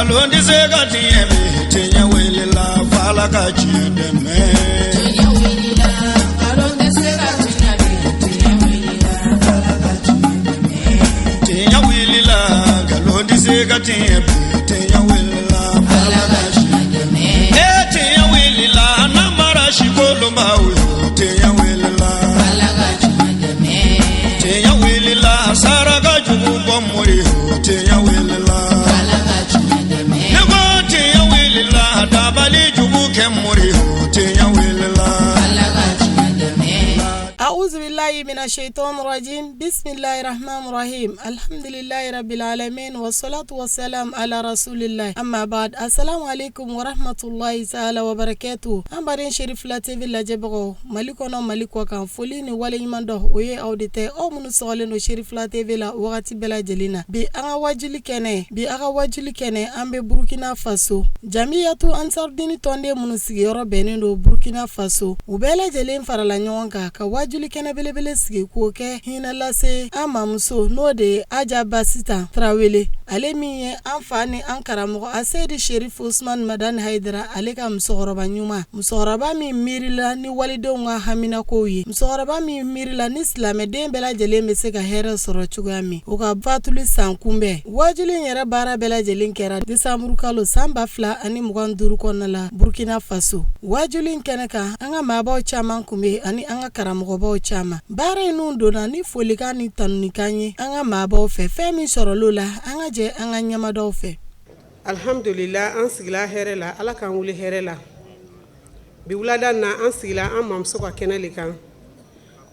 Nkalon tɛ se ka tiɲɛ bi, tiɲɛ wulila f'Ala ka tiɲɛ dɛmɛ. Tiɲɛ wulila, nkalon tɛ se ka tiɲɛ bi, tiɲɛ wulila, Ala ka tiɲɛ dɛmɛ. Tiɲɛ wulila, nkalon tɛ se ka tiɲɛ bi, tiɲɛ wulila Ala ka tiɲɛ dɛmɛ. E tiɲɛ wulila, namara sikolonbaw yo, tiɲɛ wulila. Ala ka tiɲɛ dɛmɛ. Tiɲɛ wulila, saraka jugu bɔ mori yo, tiɲɛ wulila. Ala ka tiɲɛ dɛmɛ. Ne ko tiɲɛ wulila, dabali jugu kɛ mori yo, tiɲɛ wulila. Ala ka tiɲɛ dɛmɛ. أعوذ بالله من الشيطان الرجيم بسم الله الرحمن الرحيم الحمد لله رب العالمين والصلاة والسلام على رسول الله أما بعد السلام عليكم ورحمة الله تعالى وبركاته an baden Cherifla TV lajɛbagaw Mali kɔnɔ Mali kɔ kan foli ni waleɲuman dɔ o ye aw de tɛ aw minnu sɔgɔlen don Cherifla TV la wagati bɛɛ lajɛlen na. Bi an ka wajuli kɛnɛ, bi a ka wajuli kɛnɛ, an bɛ Burukina Faso. Jamiyatu Ansarudini tɔnden minnu sigiyɔrɔ bɛnnen don Burukina Faso, u bɛɛ lajɛlen farala ɲɔgɔn kan ka wajuli kɛnɛ belebele sigi k'o kɛ hinɛ lase an mamuso, n'o de ye Aja Basitan Tarawele, ale min ye an fa ni an karamɔgɔ Aseyidi Sherif Usman Madani Hayidara, ale ka musokɔrɔba ɲuman, musokɔrɔba min miirila ni walidenw ka haminakow ye, musokɔrɔba min miirila ni silamɛden bɛɛ lajɛlen bɛ se ka hɛrɛ sɔrɔ cogoya min. O ka fatuli san kunbɛn wajuli in yɛrɛ baara bɛɛ lajɛlen kɛra desanburu kalo san 2025 kɔnɔna la Burkina Faso. Wajuli in kɛnɛ kan, an ka maabaw caman kun bɛ ani an ka karamɔgɔbaw caman. Baara in nun donna ni folikan ni tanunikan ye an ka maabaw fɛ. Fɛn min sɔrɔl'o la, an ka jɛ an ka ɲɛmadaw fɛ. Alhamdulila, an sigila hɛrɛ la, Ala k'an wuli hɛrɛ la. Bi wulada na, an sigila an mamuso ka kɛnɛ le kan,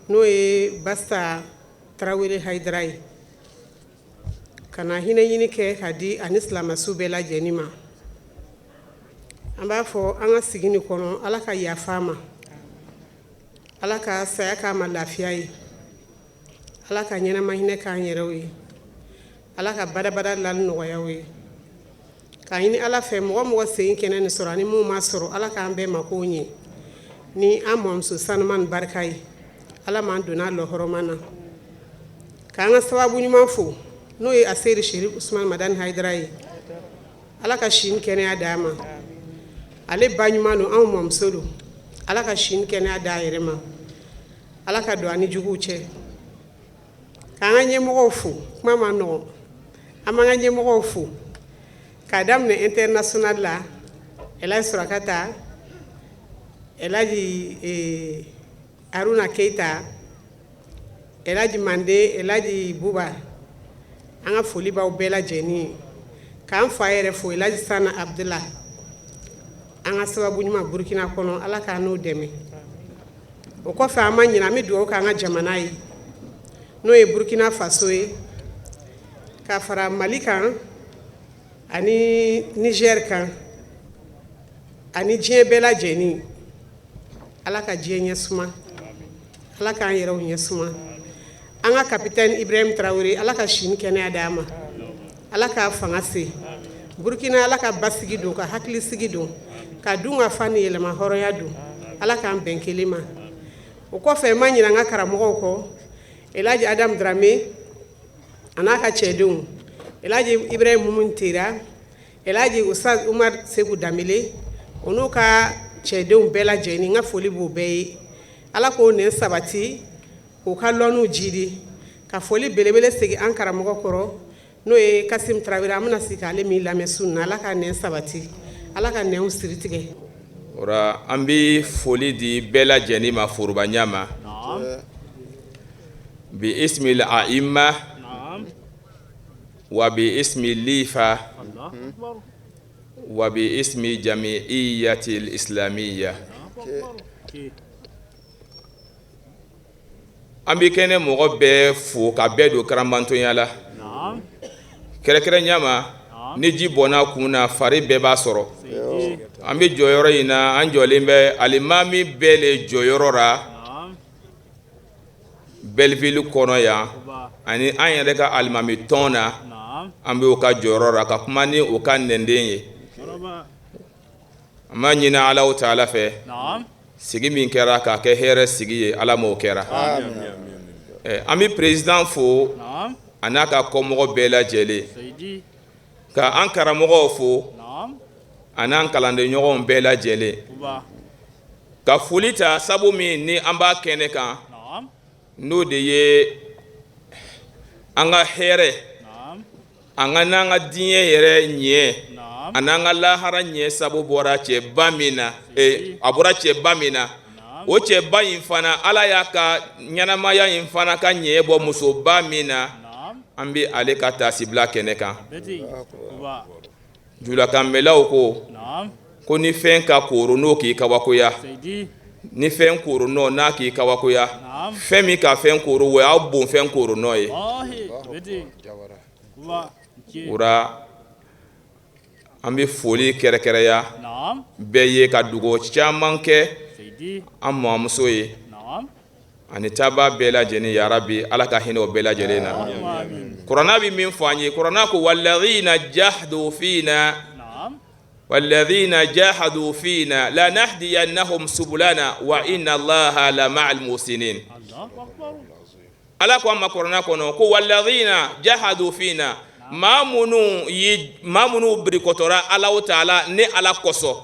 n'o ye Basta Tarawele Hayidara ye, ka na hinɛ ɲini kɛ ka di ani silamɛsu bɛɛ lajɛlen ma. An b'a fɔ an ka sigi nin kɔnɔ, Ala ka yafa ma, Ala ka saya k'a ma lafiya ye, Ala ka ɲɛnama hinɛ k'an yɛrɛw ye, Ala ka badabada lali nɔgɔya ye. K'a ɲini Ala fɛ, mɔgɔ mɔgɔ sen kɛnɛ nin sɔrɔ ani mun ma sɔrɔ, Ala k'an bɛɛ mako ɲɛ ni an mɔmuso sanuman ni barika ye. Ala m'an donna lɔhɔrɔma na k'an ka sababu ɲuman fo, n'o ye Aseyidi Sherif Usman Madani Hayidara ye. Ala ka si ni kɛnɛya d'a ma. Ale ba ɲuman don, anw mɔmuso don. Ala ka si ni kɛnɛya d'a yɛrɛ ma, Ala ka don an ni juguw cɛ. K'an ka ɲɛmɔgɔw fo, kuma ma nɔgɔn, an b'an ka ɲɛmɔgɔw fo k'a daminɛ international la, Elhaji Surakata, Elhaji Haruna Keita, Elhaji Mande, Elhaji Buba. An ka foli b'aw bɛɛ lajɛlen ye. K'an fa yɛrɛ fo, Elhaji Sana Abdula, an ka sababu ɲuman Burukina kɔnɔ, Ala k'an n'o dɛmɛ. O kɔfɛ, an ma ɲinɛ, an bɛ dugawu k'an ka jamana ye, n'o ye Burukina Faso ye, ka fara Mali kan ani Niger kan ani diɲɛ bɛɛ lajɛlen. Ala ka diɲɛ ɲɛ suma, Ala k'an yɛrɛw ɲɛ suma. An ka capitaine Ibrahim Traoré, Ala ka si ni kɛnɛya d'a ma, Ala k'a fanga se Burukina, Ala ka basigi don, ka hakilisigi don, ka dun ka fa ni yɛlɛma hɔrɔnya don. Ala k'an bɛn kelen ma. O kɔfɛ, n ma ɲinɛ an ka karamɔgɔw kɔ, Elhaji Adam Dramé a n'a ka cɛdenw, Elhaji Ibrahim Mumun Tera, Elhaji Ustaz Umar Seku Danbele, o n'u ka cɛdenw bɛɛ lajɛlen, n ka foli b'o bɛɛ ye. Ala k'o nɛn sabati, k'u ka lɔnniw jidi. Ka foli belebele segin an karamɔgɔ kɔrɔ, n'o ye Kasim Tarawele. An bɛna sigi k'ale min lamɛn su na. Ala ka nɛn sabati, Ala ka nɛnw siri tigɛ. O an bɛ foli di bɛɛ lajɛlen ma foroba ɲɛ ma bi ismil aima wa bi ismi lifa wa bi ismi jamiiyatil islamiyya. An bɛ kɛnɛ mɔgɔ bɛɛ fo ka bɛɛ don karamantɔnya la kɛrɛkɛrɛ ɲama. Ni ji bɔnna kun na, fari bɛɛ b'a sɔrɔ. An bɛ jɔyɔrɔ in na, an jɔlen bɛ alimami bɛɛ le jɔyɔrɔ la Belleville kɔnɔ yan, ani an yɛrɛ ka alimami tɔn na, an bɛ o ka jɔyɔrɔ la ka kuma ni o ka nɛnden ye. An b'a ɲini Alahu taala fɛ, sigi min kɛra k'a kɛ hɛrɛ sigi ye, Ala m'o kɛra. An bɛ président fo a n'a ka kɔmɔgɔ bɛɛ lajɛlen. Ka an karamɔgɔw fo an'an kalandenɲɔgɔnw bɛɛ lajɛlen, ka foli ta sabu min ni an b'a kɛnɛ kan, n'o de ye an ka hɛrɛ, an ka n'an ka diɲɛ yɛrɛ ɲɛ an'an ka lahara ɲɛ sabu bɔra cɛba min na, a bɔra cɛba min na, o cɛba in fana, Ala y'a ka ɲɛnamaya in fana ka ɲɛ bɔ musoba min na, an bɛ ale ka taasibila kɛnɛ kan. Julakanmɛlaw ko ko ni fɛn ka kooro n'o k'i kabakoya, ni fɛn kooro nɔ n'a k'i kabakoya, fɛn min ka fɛn kooro, o y'a bon fɛn kooro nɔ ye. O ra, an bɛ foli kɛrɛkɛrɛya bɛɛ ye, ka dugawu caman kɛ an mamuso ye ani taaba bɛɛ lajɛlen. Yarabi, Ala ka hinɛ o bɛɛ lajɛlen na. Kuranna bɛ min fɔ an ye, kuranna ko: walladhina jahadu fina, walladhina jahadu fina lanahdiyannahum subulana wa inna Allaha la ma'al muhsinin. Ala ko an ma kuranna kɔnɔ ko walladhina jahadu fina, maa minnu birikɔtɔra Alahu taala ne Ala kosɔn,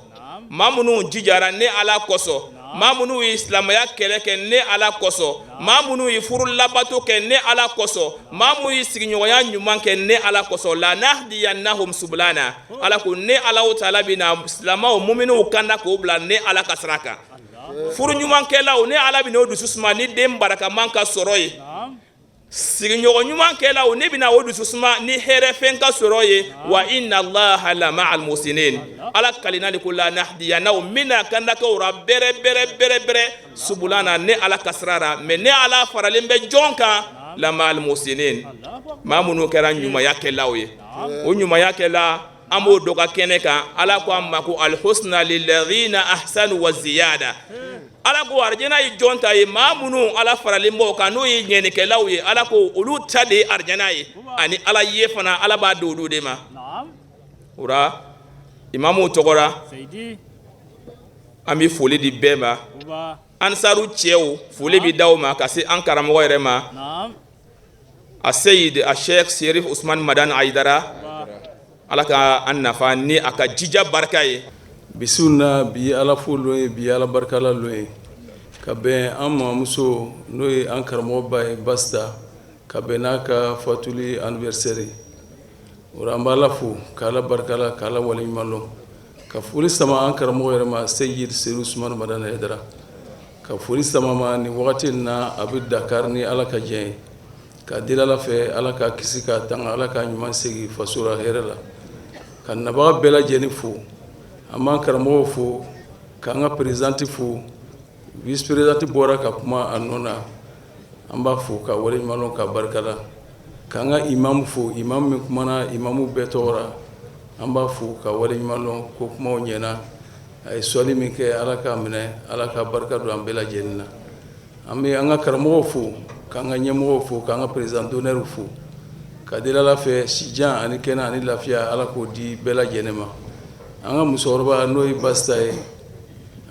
maa minnu jijara ne Ala kosɔn, maa minnu ye silamɛya kɛlɛ kɛ ne Ala kosɔn, maa minnu ye furu labato kɛ ne Ala kosɔn, maa minnu ye sigiɲɔgɔnya ɲuman kɛ ne Ala kosɔn, lanahdiyannahum subulana, Ala ko ne Alahu taala bɛna silamɛw muminuw kanda k'o bila ne Ala ka sira kan. Furu ɲumankɛlaw, ne Ala bɛna o dusu suma ni den barakaman ka sɔrɔ ye. Sigiɲɔgɔn ɲumankɛlaw, ne bɛna o dusu suma ni hɛrɛ fɛn ka sɔrɔ ye. Wa inna Allaha la ma'al muhsinin. Ala kalina de ko lanahdiyannahum, n bɛna kandakɛw ra bɛrɛ bɛrɛ bɛrɛ bɛrɛ, subulana, ne Ala ka sira ra. Mais ne Ala faralen bɛ jɔn kan? La ma'al muhsinin, maa minnu kɛra ɲumanya kɛlaw ye. O ɲumanya kɛla, an b'o dɔ ka kɛnɛ kan. Ala ko an ma ko alhusna lilladhina ahsanu wa ziyada. Ala ko arijana ye jɔn ta ye? Maa minnu Ala faralen b'o kan, n'o ye ɲɛnikɛlaw ye, Ala ko olu ta de ye arijana ye, ani Ala ye fana, Ala b'a di olu de ma. O ra, imamuw tɔgɔ ra, an bɛ foli di bɛɛ ma. Ansaru cɛw, foli bɛ d'aw ma ka se an karamɔgɔ yɛrɛ ma, a seyid a Sheikh Serif Usman Madani Ayidara. Ala ka an nafa ni a ka jija barika ye. Bisiw na bi, Ala fo lon ye bi, Ala barikala lon ye, ka bɛn an mamuso, n'o ye an karamɔgɔba ye, Basita, ka bɛn n'a ka fatuli anniversaire ye. O an b'a la fo k'Ala barikala, k'Ala waleɲuman dɔn, ka foli sama an karamɔgɔ yɛrɛ ma, Seyid Seru Usumani Madani Hayidara, ka foli sama ma nin wagati in na. A bɛ Dakar ni Ala ka diɲɛ ye, ka deli Ala fɛ, Ala ka kisi k'a tanga, Ala ka ɲuman segin faso la hɛrɛ la. Ka nabaga bɛɛ lajɛlen fo. An b'an karamɔgɔw fo, k'an ka présidente fo. Vice présidente bɔra ka kuma a nɔ na, an b'a fo ka waleɲuman dɔn, ka barikada, k'an ka imamu fo, imamu min kumana imamu bɛɛ tɔgɔ la. An b'a fo ka waleɲuman dɔn ko kumaw ɲɛna. A ye sɔli min kɛ, Ala k'a minɛ, Ala ka barika don an bɛɛ lajɛlen na. An bɛ an ka karamɔgɔw fo, k'an ka ɲɛmɔgɔw fo, k'an ka président d'honneur fo, ka deli Ala fɛ, sijan ani kɛnɛ ani lafiya, Ala k'o di bɛɛ lajɛlen ma. An ka musokɔrɔba, n'o ye Basita ye,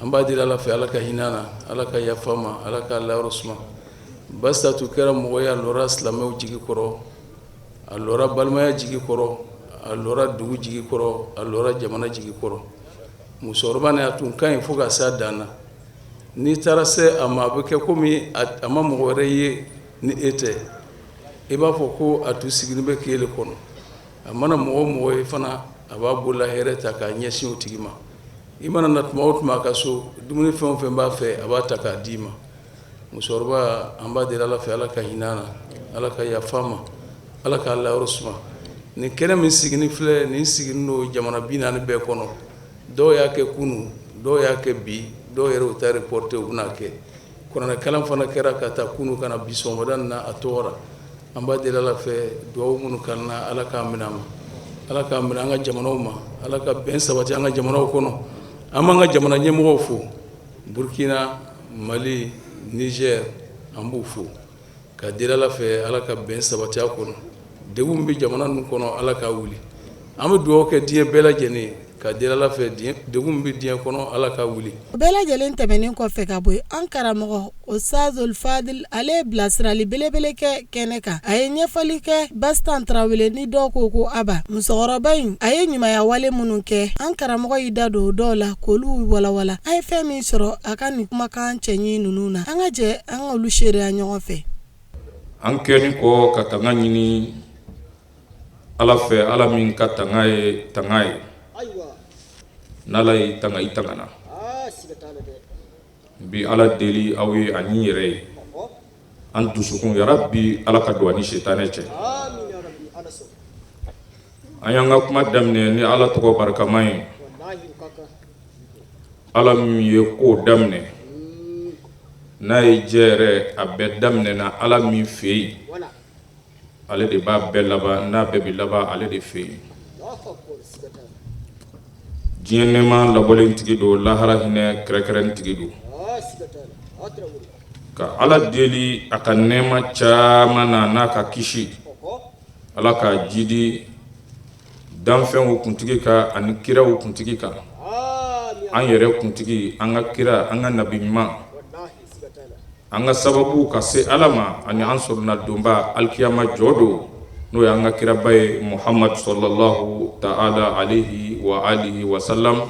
an b'a deli Ala fɛ, Ala ka hinɛ na, Ala ka yafa ma, Ala ka layɔrɔ suma. Basita tun kɛra mɔgɔ ye, a lɔra silamɛw jigi kɔrɔ, a lɔra balimaya jigi kɔrɔ, a lɔra dugu jigi kɔrɔ, a lɔra jamana jigi kɔrɔ. Musokɔrɔba nin, a tun ka ɲi fo ka se a dan na. N'i taara se a ma, a bɛ kɛ komi a ma mɔgɔ wɛrɛ ye ni e tɛ. I b'a fɔ ko a tun sigilen bɛ k'e le kɔnɔ. A mana mɔgɔ mɔgɔ ye fana, a b'a bolola hɛrɛ ta k'a ɲɛsin o tigi ma. I mana na tuma o tuma a ka so, dumuni fɛn o fɛn b'a fɛ, a b'a ta k'a d'i ma. Musokɔrɔba, an b'a deli Ala fɛ, Ala ka hinɛ na, Ala ka yafa ma, Ala k'a layɔrɔ suma. Nin kɛnɛ min sigini filɛ nin, sigini don jamana 40 bɛɛ kɔnɔ. Dɔw y'a kɛ kunun, dɔw y'a kɛ bi, dɔw yɛrɛ u ta reporté, u bɛna kɛ. Kuranɛkalan fana kɛra ka taa kunun ka na bi sɔgɔmada na a tɔgɔ la. An b'a deli Ala fɛ, dugawu minnu kan na, Ala k'a minɛ ma, Ala k'a minɛ an ka jamanaw ma, Ala ka bɛn sabati an ka jamanaw kɔnɔ. An b'an ka jamana ɲɛmɔgɔw fo, Burkina, Mali, Niger, an b'u fo ka deli Ala fɛ, Ala ka bɛn sabati a kɔnɔ. Degun bɛ jamana ninnu kɔnɔ, Ala k'a wuli. An bɛ dugawu kɛ diɲɛ bɛɛ lajɛlen ye. Ka deli Ala fɛ degun min bɛ diɲɛ kɔnɔ Ala k'a wuli. O bɛɛ lajɛlen tɛmɛnen kɔfɛ ka bɔ yen, an karamɔgɔ Ustazul Fadil ale ye bilasirali belebele kɛ kɛnɛ kan. A ye ɲɛfɔli kɛ Bastan Tarawele ni dɔw ko ko Aba. Musokɔrɔba in, a ye ɲumanya wale minnu kɛ, an karamɔgɔ y'i da don o dɔw la k'olu walawala. An ye fɛn min sɔrɔ a ka nin kumakan cɛɲi ninnu na, an ka jɛ an ka olu seereya ɲɔgɔn fɛ. An kɛlen kɔ ka tanga ɲini Ala fɛ, Ala min ka tanga ye tanga ye, n'Ala y'i tanga i tangana. N bi Ala deli aw ye ani n yɛrɛ ye, an dusukun yarabi Ala ka don an ni sitanɛ cɛ. An y'an ka kuma daminɛ ni Ala tɔgɔ barikama ye, Ala min ye ko daminɛ n'a ye jɛ yɛrɛ a bɛɛ daminɛna Ala min fɛ yen. Ale de b'a bɛɛ laban n'a bɛɛ bɛ laban ale de fɛ yen diɲɛ nɛɛma labɔlen tigi don lahara hinɛ kɛrɛnkɛrɛn tigi don ka ala deli a ka nɛɛma caman na n'a ka kisi ala k'a jidi danfɛnw kuntigi kan ani kiraw kuntigi kan an yɛrɛ kuntigi an ka kira an ka nabi ɲuman An ka sababu ka se Ala ma ani an sɔrɔna donba alikiyama jɔ don n'o y'an ka kiraba ye Muhamadu sɔlalahu taala alehi wa alihi wa salam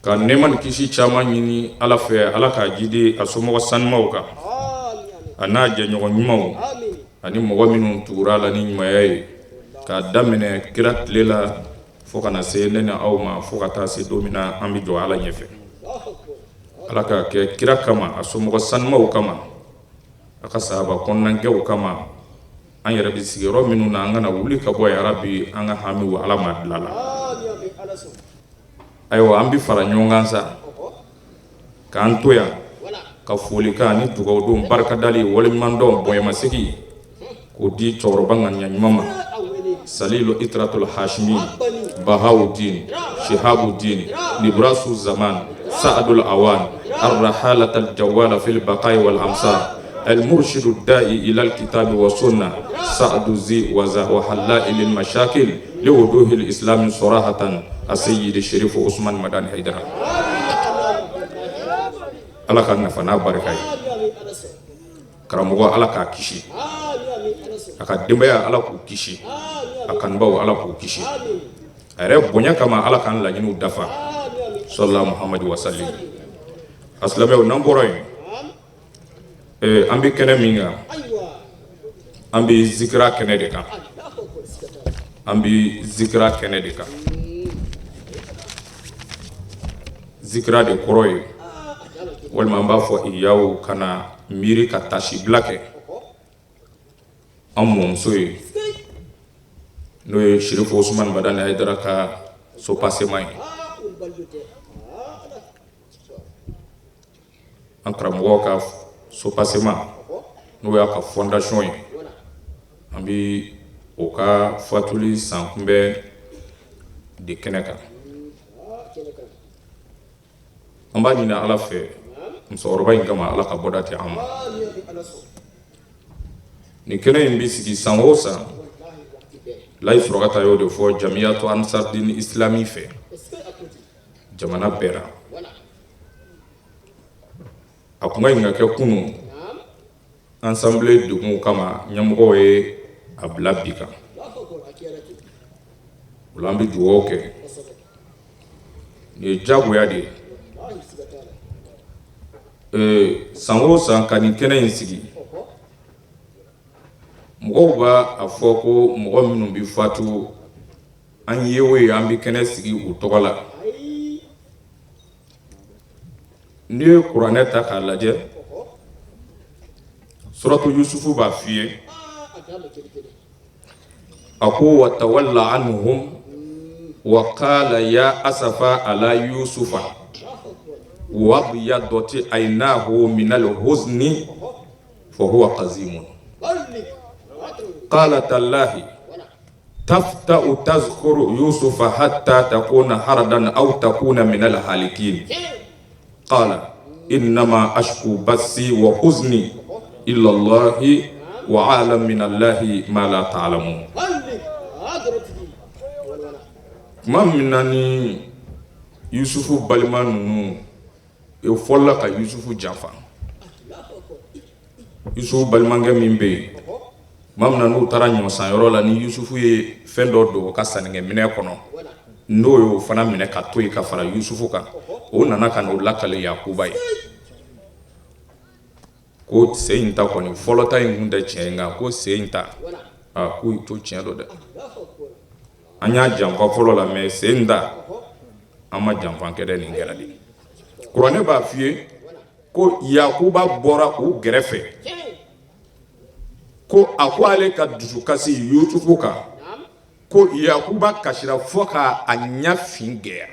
ka nɛɛma ni kisi caman ɲini Ala fɛ Ala k'a jidi a somɔgɔ sanumaw kan a n'a jɛɲɔgɔn ɲumanw ani mɔgɔ minnu tugura a la ni ɲumanya ye k'a daminɛ kira tile la fo ka na se ne ni aw ma fo ka taa se don min na an bɛ jɔ Ala ɲɛfɛ. Ala k'a kɛ kira kama a somɔgɔ sanumaw kama a ka sahaba kɔnɔnagɛw kama an yɛrɛ bɛ sigiyɔrɔ minnu na an kana wuli ka bɔ yarabi an ka hamiw Ala ma dilan la ayiwa an bɛ fara ɲɔgɔn kan sa k'an to yan ka folikan ni dugawudon barikadali waleɲumandɔn bonyamasegin k'o di cɛkɔrɔba ŋaniya ɲuman ma salilu itratul hashimi bahawudin shihabudin nibrasu zaman sa'adul awan arrahalatal jawala fil baqai wal amsar المرشد الداعي إلى الكتاب والسنة سعد زي وحلاء للمشاكل لوضوح الإسلام صراحة السيد الشريف عثمان مدان حيدر ala ka nafa n'a barika ye Karamɔgɔ ala k'a kisi a ka denbaya ala k'u kisi a kanubaw ala k'u kisi a yɛrɛ bonya kama ala k'an laɲiniw dafa sɔla muhamadu wasalim a silamɛw n'an bɔra yen an bɛ kɛnɛ min kan an bɛ zikira kɛnɛ de kan an bɛ zikira kɛnɛ de kan zikira de kɔrɔ ye walima an b'a fɔ iyaw ka na miiri ka taasibila kɛ an mɔmuso ye n'o ye Sirifu Usumani Madani Hayidara ka sopasema ye an karamɔgɔ ka sopasema n'o y'a ka fondation ye an bɛ o ka fatuli sankunbɛn de kɛnɛ kan An b'a ɲini Ala fɛ musokɔrɔba in kama Ala ka bɔda di an ma. Nin kɛnɛ in bɛ sigi san o san Layi Surakata y'o de fɔ Jamiyatu Ansardini Islami fɛ jamana bɛɛ la. A tun ka ɲi ka kɛ kunun Assemblée degunw kama ɲɛmɔgɔw ye a bila bi kan. O la an bɛ dugawu kɛ. Nin ye diyagoya de ye. Ee san o san ka nin kɛnɛ in sigi, mɔgɔw b'a a fɔ ko mɔgɔ minnu bɛ fatu an ye o ye an bɛ kɛnɛ sigi u tɔgɔ la. N'i ye kuranɛ ta k'a lajɛ suratu yusufu b'a f'i ye a ko wa tawalla anhum wa qala ya asafa ala yusufa wa byaddati aynahu minal huzni fa huwa kazimun qala tallahi tafta'u tazkuru yusufa hatta takuna haradan aw takuna minal halikin qala innama ashku basi wa huzni ila Allahi wa a'lamu minallahi ma la ta'lamun. Tuma min na ni Yusufu balima ninnu u fɔlɔla ka Yusufu janfa, Yusufu balimakɛ min bɛ yen, tuma min na n'u taara ɲɔsanyɔrɔ la, ni Yusufu ye fɛn dɔ don o ka sannikɛminɛ kɔnɔ, n'o y'o fana minɛ ka to yen ka fara Yusufu kan, o nana ka n'o lakale Yakuba ye ko sen in ta kɔni, fɔlɔ ta in tun tɛ tiɲɛ ye, nka ko sen in ta, aa, k'u to tiɲɛ don dɛ, an y'a janfa fɔlɔ la, mais sen in ta, an ma janfa kɛ dɛ, nin kɛra de. Kuranɛ b'a f'i ye ko Yakuba bɔra u gɛrɛfɛ, ko a ko ale ka dusukasi Yusufu kan, ko Yakuba kasira fo k'a ɲɛ fin gɛya.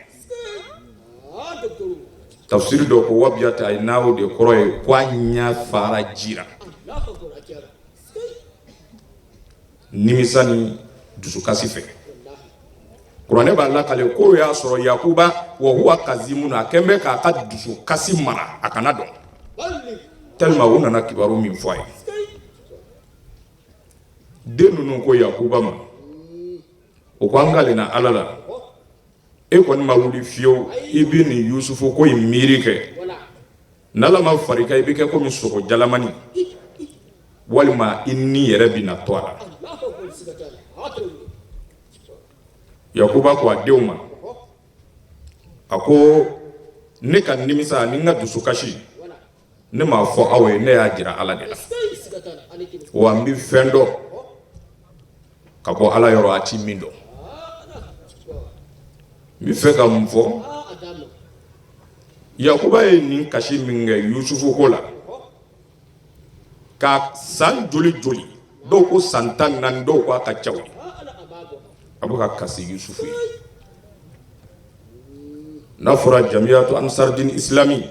Tafsiri dɔ ko wabyaddat aynahu de kɔrɔ ye ko a ɲɛ fara ji la nimisa ni dusukasi fɛ. Kuranɛ b'a lakale k'o y'a sɔrɔ Yakuba wa huwa kazimun, a kɛn bɛ k'a ka dusukasi mara a kana dɔn, tellement u nana kibaru min fɔ a ye. Den ninnu ko Yakuba ma, o ko an kalenna Ala la, e kɔni ma wuli fiyewu i bɛ nin Yusufu ko in miiri kɛ, n'Ala ma far'i kan i bɛ kɛ komi sogo jalamani, walima i ni yɛrɛ bɛ na to a la. Yakuba ko a denw ma, a ko ne ka nimisa ni n ka dusukasi, ne m'a fɔ aw ye, ne y'a jira Ala de la, wa n bɛ fɛn dɔn ka bɔ Ala yɔrɔ, a ti min dɔn. N bɛ fɛ ka mun fɔ? Yakuba ye nin kasi min kɛ Yusufu ko la, ka san joli joli, dɔw ko san 14, dɔw ko a ka ca o ye, a bɛ ka kasi Yusufu ye. N'a fɔra Jamiyatu Ansardini Islami,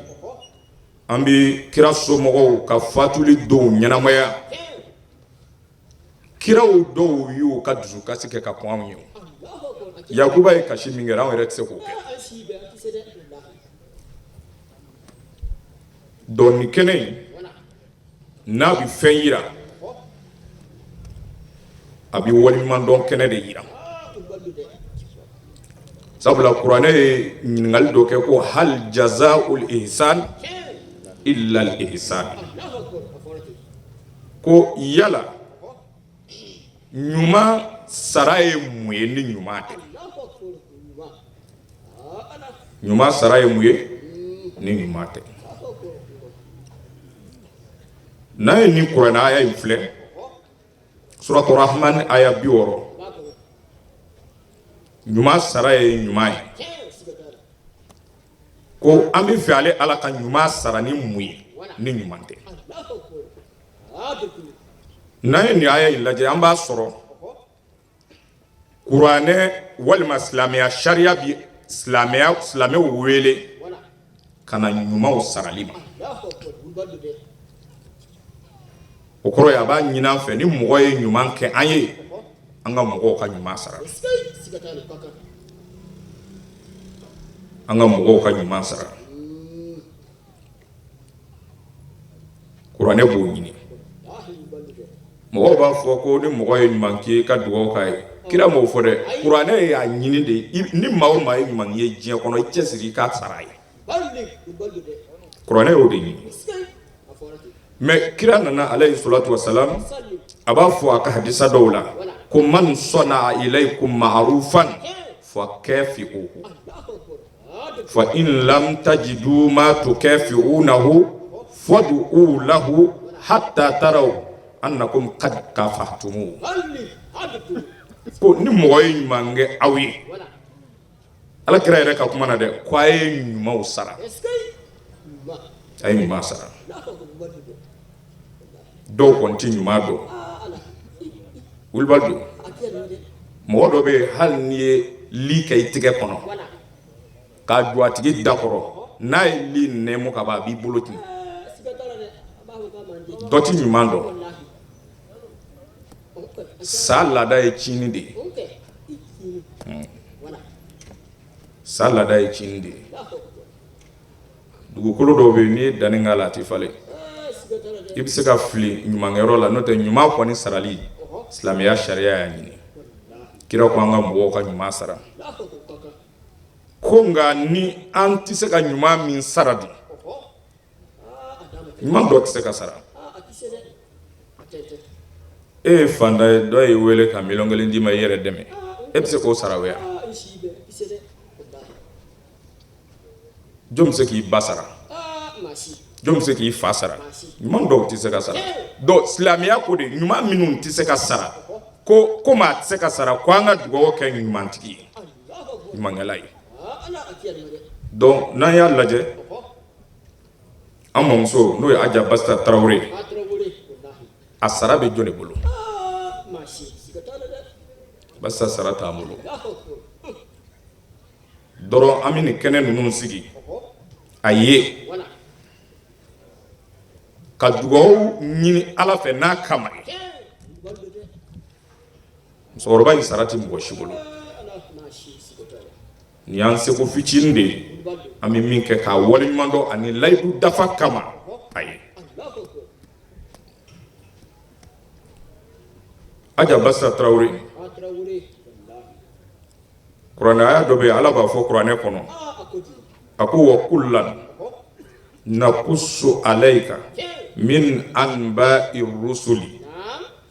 an bɛ kira somɔgɔw ka fatuli donw ɲɛnamaya. Kiraw dɔw y'u ka dusukasi kɛ ka kɔn anw ye. Yakuba ye kasi min kɛ, anw yɛrɛ tɛ se k'o kɛ. Donc nin kɛnɛ in n'a bɛ fɛn yira, a bɛ waleɲumandɔn kɛnɛ de yira, sabula kuranɛ ye ɲininkali dɔ kɛ ko hal jazaul ihsan illa al ihsan, ko yala ɲuman sara ye mun ye ni ɲuman tɛ? Ɲuman sara ye mun ye ni ɲuman tɛ? N'a ye nin kuranɛ aya in filɛ, suratu Rahman aya 60, ɲuman sara ye ɲuman ye, ko an bɛ fɛ ale Ala ka ɲuman sara ni mun ye ni ɲuman tɛ? N'an ye nin aya in lajɛ, an b'a sɔrɔ kuranɛ walima silamɛya sariya bi silamɛya silamɛw wele ka na ɲumanw sarali ma. O kɔrɔ ye a b'a ɲini an fɛ, ni mɔgɔ ye ɲuman kɛ an ye, an ka mɔgɔw ka ɲuman sara, an ka mɔgɔw ka ɲuman sara. Kuranɛ b'o ɲini. Mɔgɔw b'a fɔ ko ni mɔgɔ ye ɲuman k'i ye, ka dugawu k'a ye. Kira m'o fɔ dɛ, kuranɛ y'a ɲini de, ni maa o maa ye ɲuman ye diɲɛ kɔnɔ, i cɛsiri i k'a sara a ye. Kuranɛ y'o de ɲini. Mais kira nana alayhi salatu wasalam, a b'a fɔ a ka hadisa dɔw la ko man sɔnna ilaykum ma'rufan fa kafi'uhu fa in lam tajidu ma tukafi'unahu fad'u lahu hatta taraw annakum qad kafahtumuhu. Ko ni mɔgɔ ye ɲuman kɛ aw ye, Ala kira yɛrɛ ka kuma na dɛ, ko a ye ɲumanw sara, a ye ɲuman sara. Dɔw kɔni tɛ ɲuman dɔn, wulibali don. Mɔgɔ dɔ bɛ yen, hali n'i ye li kɛ i tɛgɛ kɔnɔ k'a jɔ a tigi da kɔrɔ, n'a ye li nɛmu ka ban, a b'i bolo tiɲɛ. Dɔ tɛ ɲuman dɔn. Sa laada ye tiɲɛni de ye, sa laada ye tiɲɛni de ye. Dugukolo dɔw bɛ yen, n'i ye danni k'a la, a tɛ falen. I bɛ se ka fili ɲumankɛyɔrɔ la, n'o tɛ ɲuman kɔni sarali, silamɛya sariya y'a ɲini. Kira ko an ka mɔgɔw ka ɲuman sara. Ko nka ni an tɛ se ka ɲuman min sara dun, ɲuman dɔ tɛ se ka sara. E ye fantan ye, dɔ y'i wele ka 1 million d'i ma i yɛrɛ dɛmɛ, e bɛ se k'o sara wa? Jɔn bɛ se k'i ba sara? Jɔn bɛ se k'i fa sara? Ɲuman dɔw tɛ se ka sara. Donc silamɛya ko de, ɲuman minnu tɛ se ka sara, ko komi a tɛ se ka sara, ko an ka dugawu kɛ ɲumantigi ye, ɲumankɛla ye. Donc n'an y'a lajɛ, an mamuso n'o ye Aja Basita Tarawele, a sara bɛ jɔn de bolo? Basita sara t'an bolo dɔrɔn. An bɛ nin kɛnɛ ninnu sigi a ye ka dugawu ɲini Ala fɛ n'a kama ye. Musokɔrɔba in sara tɛ mɔgɔ si bolo. Nin y'an seko fitinin de ye, an bɛ min kɛ k'a waleɲuman dɔn ani layidu dafa kama a ye. Aja Basita Tarawele, kuranɛ aya dɔ bɛ yen, Ala b'a fɔ kuranɛ kɔnɔ, a ko wa kullan nakusu alayka min anba'i rusuli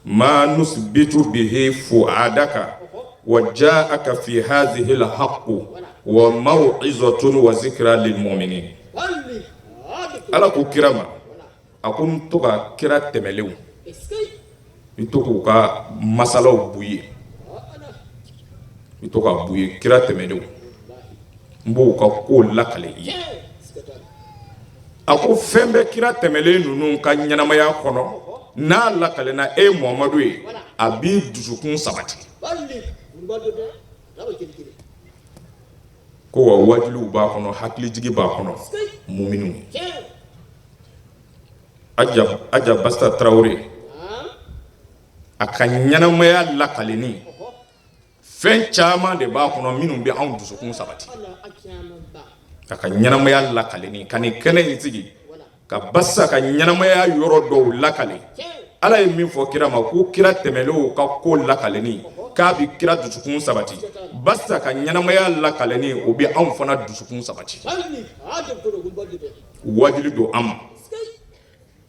ma nusbitu bihi fuadaka wa ja'aka fi hadhihi alhaqqu wa maw'izatun wa zikra lil mu'minin. Ala ko kira ma, a ko n to ka kira tɛmɛlenw, n to k'u ka masalaw b'u ye, n to ka b'u ye, kira tɛmɛlenw, n b'u ka ko lakale i ye. A ko fɛn bɛ kira tɛmɛlen ninnu ka ɲɛnamaya kɔnɔ, n'a lakalenna e Muhamadu ye, a b'i dusukun sabati. Ko wa wajuliw b'a kɔnɔ, hakilijigi b'a kɔnɔ muminiw ye. Aja Basita Tarawele, a ka ɲɛnamaya lakalenni, fɛn caman de b'a kɔnɔ minnu bɛ anw dusukun sabati. A ka ɲɛnamaya lakalenni, ka nin kɛnɛ in sigi ka Basita ka ɲɛnamaya yɔrɔ dɔw lakale, Ala ye min fɔ kira ma ko kira tɛmɛlenw ka ko lakalenni k'a bɛ kira dusukun sabati, Basita ka ɲɛnamaya lakalenni, o bɛ anw fana dusukun sabati. Wajuli don an ma,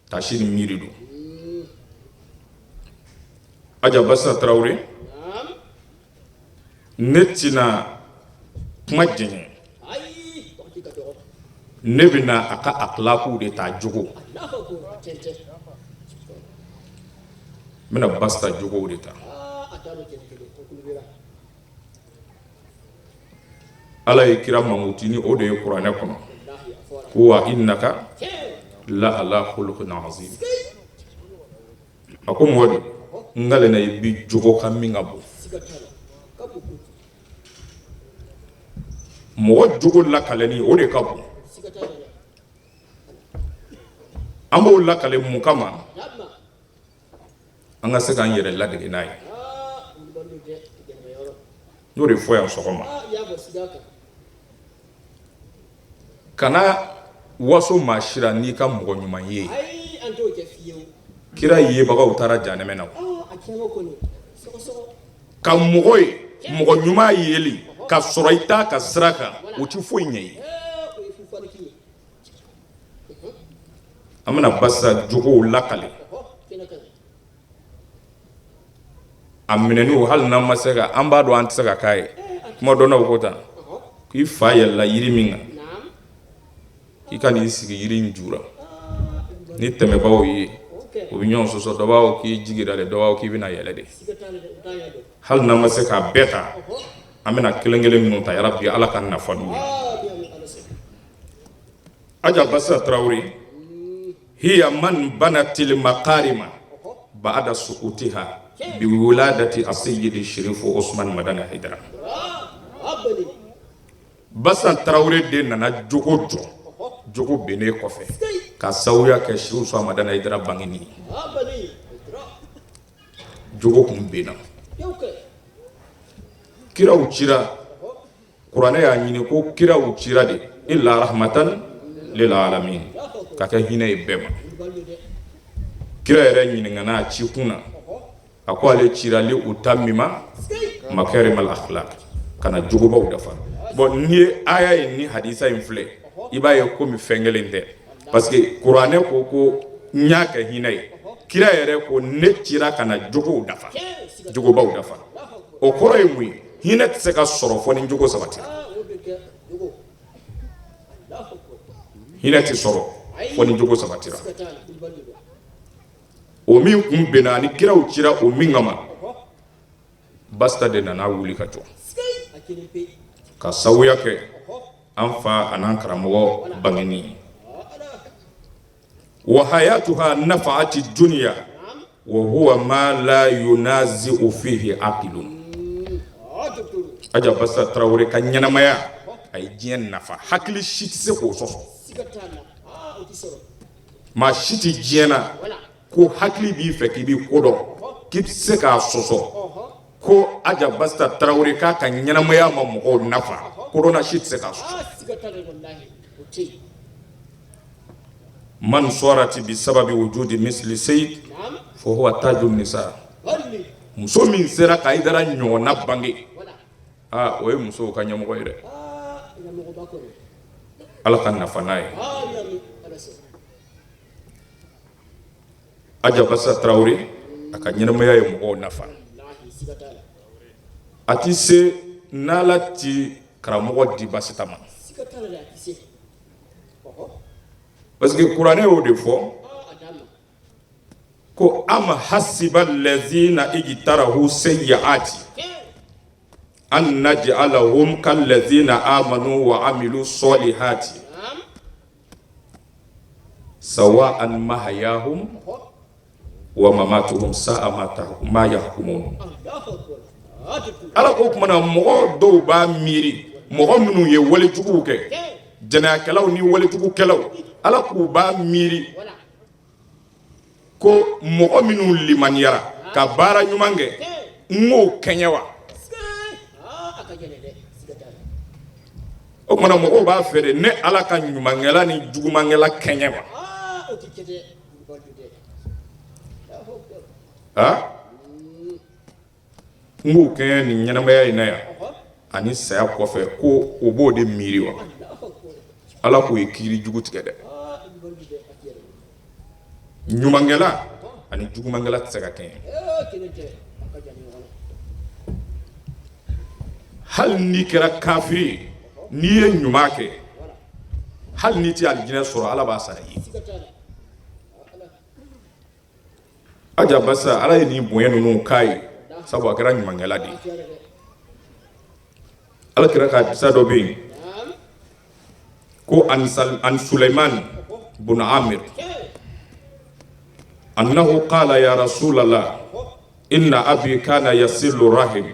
taasi ni miiri don. Aja Basita Tarawele, ne tɛna kuma jɛɲɛ, ne bɛna a ka akhlaquw de ta, jogo. N bɛna Basita jogow de ta. Ala ye kira mankutu ni o de ye kuranɛ kɔnɔ, ko wa innaka la ala khuluqin azim. A ko Muhamadu, n kalenna i bi jogo kan min ka bon. Mɔgɔ jogo lakalenni, o de ka bon. An b'o lakale mun kama? An ka se k'an yɛrɛ ladege n'a ye. N'o de fɔ yan sɔgɔma, kana waso maa si ra n'i ka mɔgɔ ɲuman ye. Kira yebagaw taara janɛmɛ na ka mɔgɔ ye, mɔgɔ ɲuman yeli ka sɔrɔ i t'a ka sira kan, o tɛ foyi ɲɛ ye. An bɛna Basita jogow lakale a minɛniw, hali n'an ma se ka, an b'a dɔn an tɛ se ka k'a ye. Kuma dɔnnaw ko tan, k'i fa yɛlɛla yiri min kan, k'i ka n'i sigi yiri in ju la, ni tɛmɛbaaw ye, u bɛ ɲɔgɔn sɔsɔ, dɔ b'a fɔ k'i jigira de, dɔ b'a fɔ k'i bɛna yɛlɛ de. Hali n'an ma se k'a bɛɛ ta, an bɛna kelen kelen minnu ta, yarabi Ala ka nafa n'u ye. Aja Basita Tarawele hiya man banatil makarima ba'da sukutiha bi wiladati asayidi Sherifu Osman Madani Haidara. Basita Tarawele de nana jogo jɔ, jogo binnen kɔfɛ, ka sababuya kɛ Sherifu Usman Madani Haidara bangeni ye. Jogo kun binna, kiraw cira, kuranɛ y'a ɲini ko kiraw cira de illa rahmatan lil alamin, ka kɛ hinɛ ye bɛɛ ma. Kira yɛrɛ ɲininkana a ci kun na, a ko ale cira li utammima makarimal akhlaq, ka na jogobaw dafa. Bon, n'i ye aya in ni hadisa in filɛ, i b'a ye komi fɛn kelen tɛ, parce que kuranɛ ko ko n y'a kɛ hinɛ ye, kira yɛrɛ ko ne cira ka na jogow dafa, jogobaw dafa. O kɔrɔ ye mun ye? Hinɛ tɛ se ka sɔrɔ fɔ ni jogo sabatira. Hinɛ tɛ sɔrɔ fɔ ni jogo sabatira. O min kun benna ani kiraw cira o min kama, Basita de nana wuli ka jɔ ka sabuya kɛ an fa an'an karamɔgɔ bangeni ye. Wa hayatuha nafaati dunya wa huwa ma la yunazi'u fihi aqilun. Aja Basita Tarawele ka ɲɛnamaya, a ye diɲɛ nafa, hakili si tɛ se k'o sɔsɔ. Maa si tɛ diɲɛ na ko hakili b'i fɛ k'i bɛ ko dɔn k'i bɛ se k'a sɔsɔ ko Aja Basita Tarawele k'a ka ɲɛnamaya ma mɔgɔw nafa, kodɔnna si tɛ se k'a sɔsɔ. Man sɔrati bi sababi wujudi misli seyid fa huwa taju nisa. Muso min sera ka Hayidara ɲɔgɔnna bange, aa, o ye musow ka ɲɛmɔgɔ ye dɛ. Ala ka nafa n'a ye. Aja Basita Tarawele a ka ɲɛnamaya ye mɔgɔw nafa. A tɛ se n'Ala ti karamɔgɔ di Basita ma, parce que kuranɛ y'o de fɔ ko am hasiba lazina ijtarahu sayyiati an naj'alahum kallazina amanu wa amilu solihati sawa'an mahayahum wa mamatuhum sa'a ma yahkumun. Ala ko tuma na mɔgɔ dɔw b'a miiri, mɔgɔ minnu ye walejuguw kɛ, jɛnɛyakɛlaw ni walejugukɛlaw, Ala k'u b'a miiri ko mɔgɔ minnu limaniyara ka baara ɲuman kɛ, n k'o kɛɲɛ wa? O tuma mɔgɔw b'a fɛ de ne Ala ka ɲumankɛla ni jugumankɛla kɛɲɛ wa? Aa, n k'o kɛɲɛ nin ɲɛnamaya in na yan ani saya kɔfɛ, ko o b'o de miiri wa? Ala k'o ye kiiri jugu tigɛ dɛ. Ɲumankɛla ani jugumankɛla tɛ se ka kɛɲɛ. Hali n'i kɛra kafiri ye, n'i ye ɲuman kɛ, hali n'i tɛ alijinɛ sɔrɔ, Ala b'a sara i ye. Aja Basita, Ala ye nin bonya ninnu k'a ye sabu a kɛra ɲumankɛla de ye. Ala kira ka hadisa dɔ bɛ yen ko an Sulaiman bun Amir annahu qala ya rasulallah inna abi kana yasilu rahim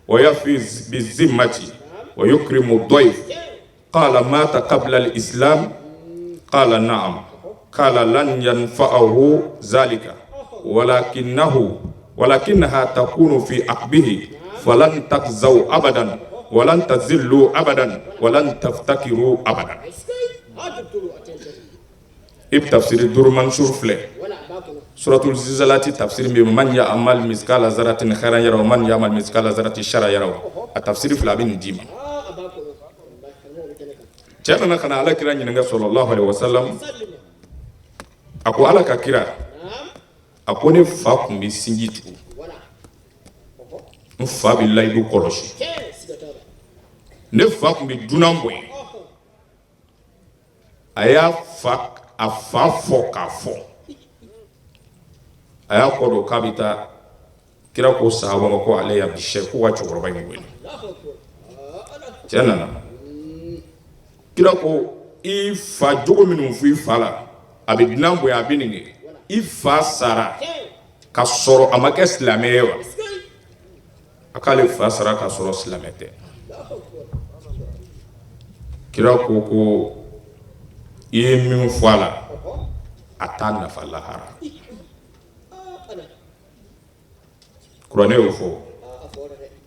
wa yafi bizimmati wa yukrimu dayf qala mata qabla al-islam qala na'am qala lan yanfa'ahu zalika walakinahu walakinaha takunu fi aqbihi falan takzaw abadan walan tazillu abadan walan taftakiru abadan. I bɛ tafsiri Duru Mansur filɛ, suratul zilzalati tafsiri bɛ man ya'mal miskala zaratin khairan yarahu man ya'mal miskala zaratin sharran yarahu, a tafsiri filɛ, a bɛ nin d'i ma. Cɛ nana ka na Ala kira ɲininka sallallahu alaihi wasallam, a ko Ala ka kira, a ko ne fa tun bɛ sinji tugu, n fa bɛ layidu kɔlɔsi, ne fa tun bɛ dunan bonya. A y'a fa a fa fɔ k'a fɔ, a y'a kɔ don k'a bɛ taa. Kira ko sahaba ma ko ale ya bi ko ka cɛkɔrɔba in wele. Cɛ nana, kira ko i fa jogo minnu fɔ i fa la, a bɛ dunan bonya, a bɛ nin kɛ, i fa sara ka sɔrɔ a ma kɛ silamɛ ye wa? A k'ale fa sara ka sɔrɔ silamɛ tɛ. Kira ko ko i ye min fɔ a la, a t'a nafa lahara. Kuranɛ y'o fɔ,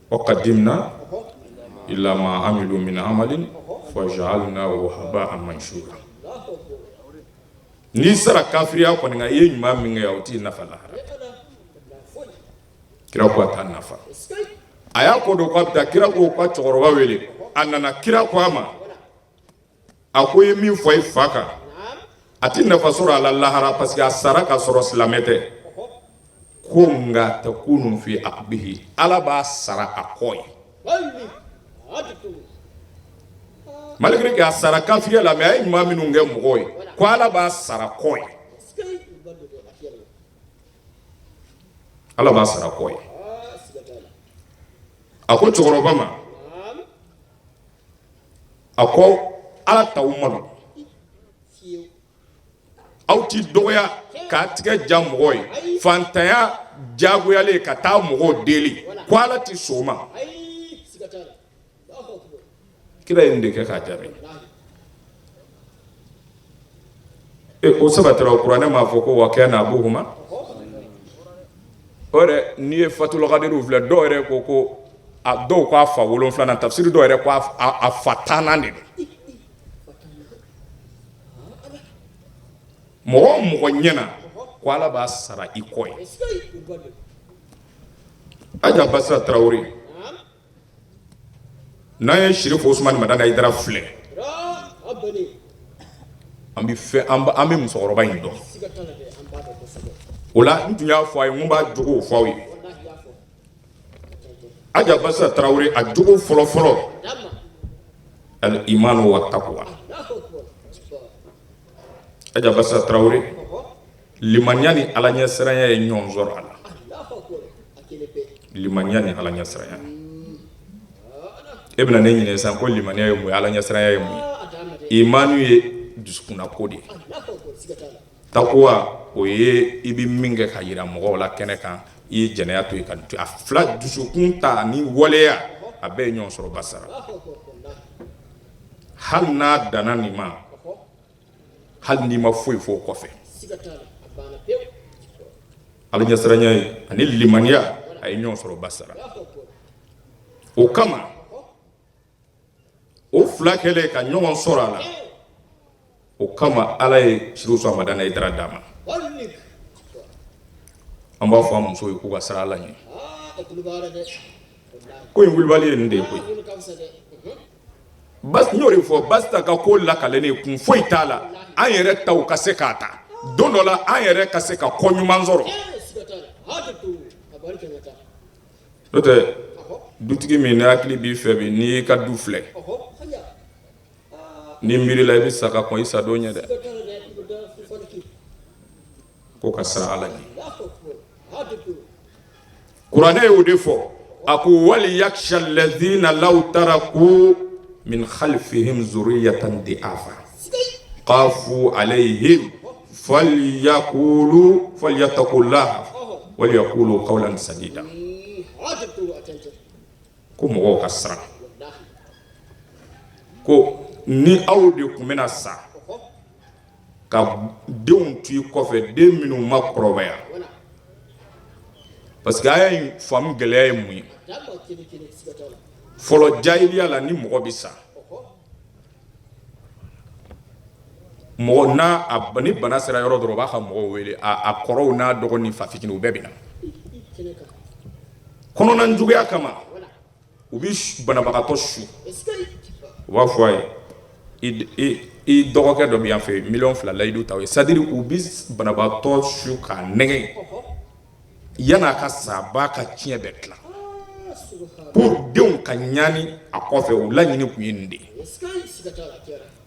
wa qadimna ila ma amilu min amalin faja'alnahu haba'an mansura. N'i sara kafiriya kɔni kan, i ye ɲuman min kɛ, o t'i nafa lahara. Kira ko a t'a nafa. A y'a kɔ don k'a bɛ taa, kira ko ka cɛkɔrɔba wele. A nana, kira ko a ma, a ko i ye min fɔ i fa kan, a tɛ nafa sɔrɔ a la lahara, parce que a sara ka sɔrɔ silamɛ tɛ. Ko nka takunu fi aqibihi, Ala b'a sara a kɔ ye. Malgré que a sara kafiriya la, mais a ye ɲuman minnu kɛ mɔgɔw ye, ko Ala b'a sara kɔ ye, Ala b'a sara kɔ ye. A ko cɛkɔrɔba ma, a ko Ala t'aw malo, aw ti dɔgɔya k'a tigɛ ja mɔgɔ ye, fantanya jagoyalen ka taa mɔgɔw deli, ko Ala ti sɔn o ma. Kira ye nin de kɛ k'a jaabi. E o sabatira, o kuranɛ m'a fɔ ko wa kana abuhuma. O yɛrɛ, n'i ye Fatul Kadiriw filɛ, dɔw yɛrɛ ko ko a dɔw ko a fa wolonfilanan, tafsiri dɔw yɛrɛ ko a fa tannan de don. Mɔgɔ o mɔgɔ ɲɛna, ko Ala b'a sara i kɔ ye. Aja Basira Tarawele, n'an ye Sirifu Usumani Madani Hayidara filɛ, an bɛ fɛn an bɛ musokɔrɔba in dɔn. O la n tun y'a fɔ a ye n ko n b'a jogow fɔ aw ye. Aja Basira Tarawele, a jogo fɔlɔ fɔlɔ, al imanu wa takuwa. Aja Basira Tarawele, limaniya ni Ala ɲɛsiranya ye ɲɔgɔn sɔrɔ a la. Limaniya ni Ala ɲɛsiranya. E bɛna ne ɲininka sisan ko limaniya ye mun ye, Ala ɲɛsiranya ye mun ye? Imanu ye dusukunna ko de ye. Takuwa, o ye i bɛ min kɛ ka yira mɔgɔw la kɛnɛ kan, i ye jɛnɛya to yen ka a fila, dusukun ta ni waleya, a bɛɛ ye ɲɔgɔn sɔrɔ Basira. Hali n'a danna nin ma, hali n'i ma foyi fɔ o kɔfɛ, Ala ɲɛsiranya ye ani limaniya, a ye ɲɔgɔn sɔrɔ Basira. O kama, o fila kɛlen ka ɲɔgɔn sɔrɔ a la, o kama Ala ye Sirifu Madani Hayidara d'a ma. An b'a fɔ an muso ye k'u ka siran Ala ɲɛ. Ko in wulibali ye nin de ye koyi. N y'o de fɔ, Basita ka ko lakalen kun foyi t'a la, an yɛrɛ taw ka se k'a ta don dɔ la, an yɛrɛ ka se ka kɔ ɲuman sɔrɔ. N'o tɛ, dutigi min ni hakili b'i fɛ bi, n'i y'i ka du filɛ ni miirila, i bɛ sa ka kɔn i sa don ɲɛ dɛ. Ko ka siran Ala ɲɛ, kuranɛ y'o de fɔ. A ko wali yaksha alladhina law taraku min khalfihim zuriyatan di'afa khafu alayhim falyaqulu falyattaqullaha waliyaqulu qawlan sadida. Ko mɔgɔw ka siran, ko ni aw de tun bɛna sa ka denw to i kɔfɛ, den minnu ma kɔrɔbaya. Parce que aya in faamu gɛlɛya ye mun ye? Fɔlɔ jahiliya la, ni mɔgɔ bɛ sa, mɔgɔ n'a a ni bana sera yɔrɔ dɔrɔn, u b'a ka mɔgɔw wele, a kɔrɔw n'a dɔgɔnin fa fitinin, u bɛɛ bɛ na. Kɔnɔna juguya kama, u bɛ banabagatɔ su, u b'a fɔ a ye, i dɔgɔkɛ dɔ bɛ yan fɛ, miliyɔn 2 layidu ta ye. C'est-à-dire u bɛ banabagatɔ su k'a nɛgɛn, yan'a ka sa, a b'a ka tiɲɛ bɛɛ tila pour denw ka ɲani a kɔfɛ. O laɲini tun ye nin de ye.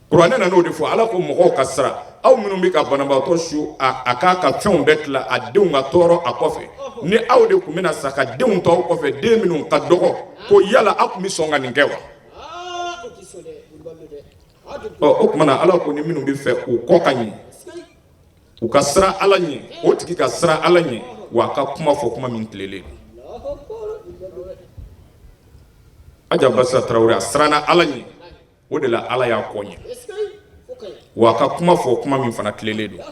Kuranɛ nan'o de fɔ. Ala ko mɔgɔw ka siran, aw minnu bɛ ka banabagatɔ su a k'a ka fɛnw bɛɛ tila, a denw ka tɔɔrɔ a kɔfɛ, ni aw de tun bɛna sa ka denw to aw kɔfɛ, den minnu ka dɔgɔ, ko yala aw tun bɛ sɔn ka nin kɛ wa? Ɔ, o tuma na, Ala ko ni minnu bɛ fɛ u kɔ ka ɲɛ, u ka siran Ala ɲɛ. O tigi ka siran Ala ɲɛ, wa a ka kuma fɔ kuma min tilenlen don. Aja Basira Tarawele, a siranna Ala ɲɛ, o de la Ala y'a kɔ ɲɛ, wa a ka kuma fɔ kuma min fana tilenlen don,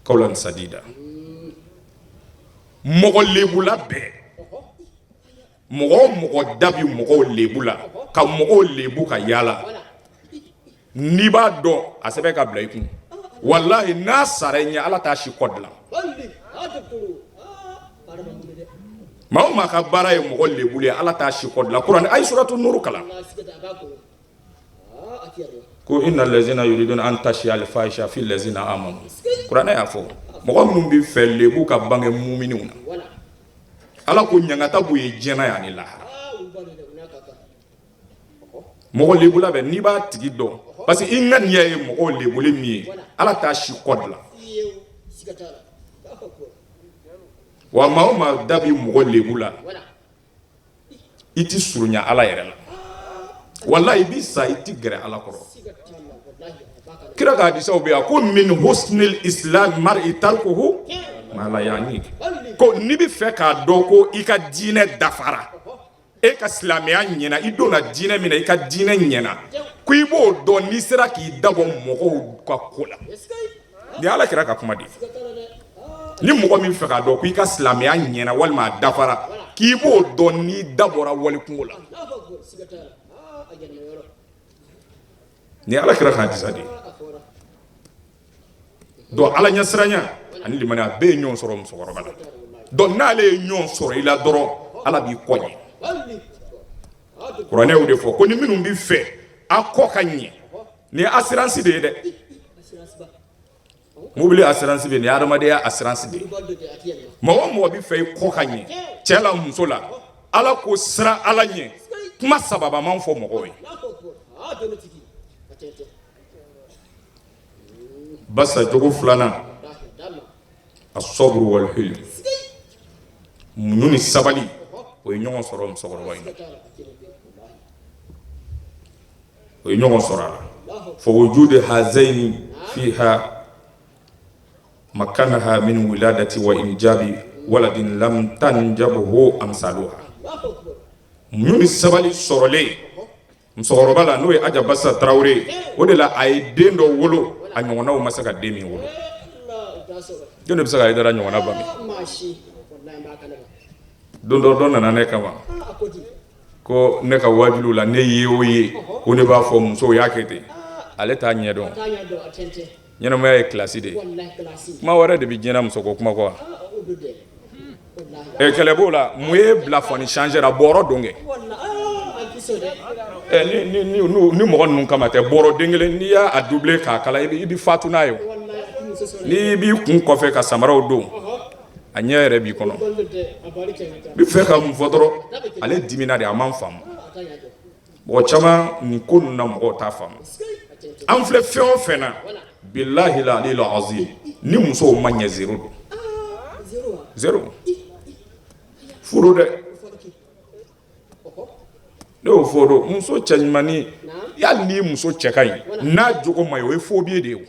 kawlan sadida. Mɔgɔ lebula bɛɛ, mɔgɔ o mɔgɔ da bi mɔgɔw lebu la, ka mɔgɔw lebu ka yaala, n'i b'a dɔn, a sɛbɛn ka bila i kun, walahi n'a sara i ɲɛ, Ala t'a si kɔ dilan. Maa o maa ka baara ye mɔgɔ lebuli ye, Ala t'a si kɔ dilan. Kuranɛ a ye suratu nuru kalan ko inna lazina yuriduna an tashi alfahisha fi lazina amanu. Kuranɛ y'a fɔ, mɔgɔ minnu bɛ fɛ lebu ka bange muminiw na, Ala ko ɲangata b'u ye diɲɛ na yan ni lahara. Mɔgɔ lebula bɛ, n'i b'a tigi dɔn, parce que i ŋaniya ye mɔgɔw lebuli min ye, Ala t'a si kɔ dilan. Wa maa o maa da bɛ mɔgɔ lebu la, i tɛ surunya Ala yɛrɛ la. Walahi, i bɛ sa, i tɛ gɛrɛ Ala kɔrɔ. Kira ka hadisaw bɛ yan ko min husnil islam mar'i tarkuhu ma la yani, ko n'i bɛ fɛ k'a dɔn ko i ka diinɛ dafara, e ka silamɛya ɲɛna, i donna diinɛ min na, i ka diinɛ ɲɛna, ko i b'o dɔn n'i sera k'i dabɔ mɔgɔw ka ko la. Nin ye Ala kira ka kuma de ye. Ni mɔgɔ min fɛ k'a dɔn ko i ka silamɛya ɲɛna walima a dafara, k'i b'o dɔn n'i dabɔra wali kunko la. Nin ye Ala kira ka hadisa de ye. Donc Ala ɲɛsiranya ani limaniya bɛɛ ye ɲɔgɔn sɔrɔ musokɔrɔba la. Donc n'ale ye ɲɔgɔn sɔrɔ i la dɔrɔn, Ala b'i kɔ ɲɛ. Kuranɛ y'o de fɔ ko ni minnu bɛ fɛ a kɔ ka ɲɛ, nin ye assurance de ye dɛ. Mobili assurance bɛ nin ye adamadenya assurance de ye. Mɔgɔ o mɔgɔ bɛ fɛ i kɔ ka ɲɛ, cɛ la, muso la, Ala ko siran Ala ɲɛ. Kuma sababaman fɔ mɔgɔw ye. Basa jogo filanan, asɔburu wal hilm, muɲu ni sabali, o ye ɲɔgɔn sɔrɔ musokɔrɔba in na, o ye ɲɔgɔn sɔrɔ a la. Fa wujudu hazayni fiha makanaha min wiladati wa injabi waladin lam tanjabhu amsaluha. Muɲu ni sabali sɔrɔlen musokɔrɔba la, n'o ye Aja Basa Tarawele ye, o de la a ye den dɔ wolo, a ɲɔgɔnnaw ma se ka den min wolo. Jɔn de bɛ se ka Hayidara ɲɔgɔnna bange? Don dɔ, dɔ nana ne kama ko ne ka wajuliw la, ne ye o ye ko ne b'a fɔ musow y'a kɛ ten, ale t'a ɲɛdɔn. Ɲɛnamaya ye kilasi de ye, kuma wɛrɛ de bɛ diɲɛ na muso ko kuma kɔ wa? Ɛ, kɛlɛ b'o la. Mun ye bila fɔni changer a bɔrɔ don kɛ? Ɛ, ni ni ni mɔgɔ ninnu kama tɛ, bɔrɔ den kelen, n'i y'a doubler k'a kala, i bɛ fatu n'a ye. O n'i b'i kun kɔfɛ ka samaraw don, a ɲɛ yɛrɛ b'i kɔnɔ. N bɛ fɛ ka mun fɔ dɔrɔn, ale dimina de, a man faamu. Mɔgɔ caman, nin ko ninnu na, mɔgɔw t'a faamu. An filɛ fɛn o fɛn na, bilahi la alil azim, ni musow ma ɲɛ, zéro don, zéro furu dɛ. Ne y'o fɔ don, muso cɛ ɲumanni, hali n'i muso cɛ ka ɲi, n'a jogo ma ɲi, o ye faux billet de ye.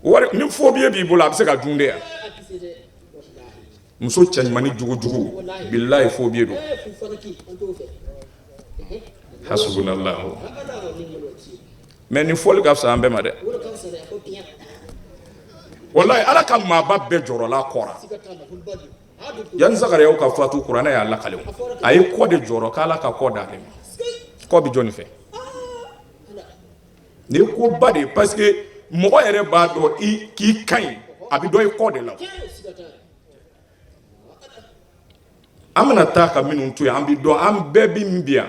O wari ni faux billet b'i bolo, a bɛ se ka dun de yan. Muso cɛ ɲumanni jogojugu, bilahi, faux billet don. Hasubunallahu. Mais nin fɔli ka fisa an bɛɛ ma dɛ. Walahi, Ala ka maaba bɛɛ jɔrɔla kɔ ra. Yanni Zakariyaw ka fatu, kuranɛ y'a lakale, a ye kɔ de jɔrɔ k'Ala ka kɔ d'ale ma. Kɔ bɛ jɔnni fɛ? Nin ye koba de ye, parce que mɔgɔ yɛrɛ b'a dɔn i k'i ka ɲi, a bɛ dɔn i kɔ de la. An bɛna taa ka minnu to yen, an bɛ dɔn, an bɛɛ bɛ min bi yan,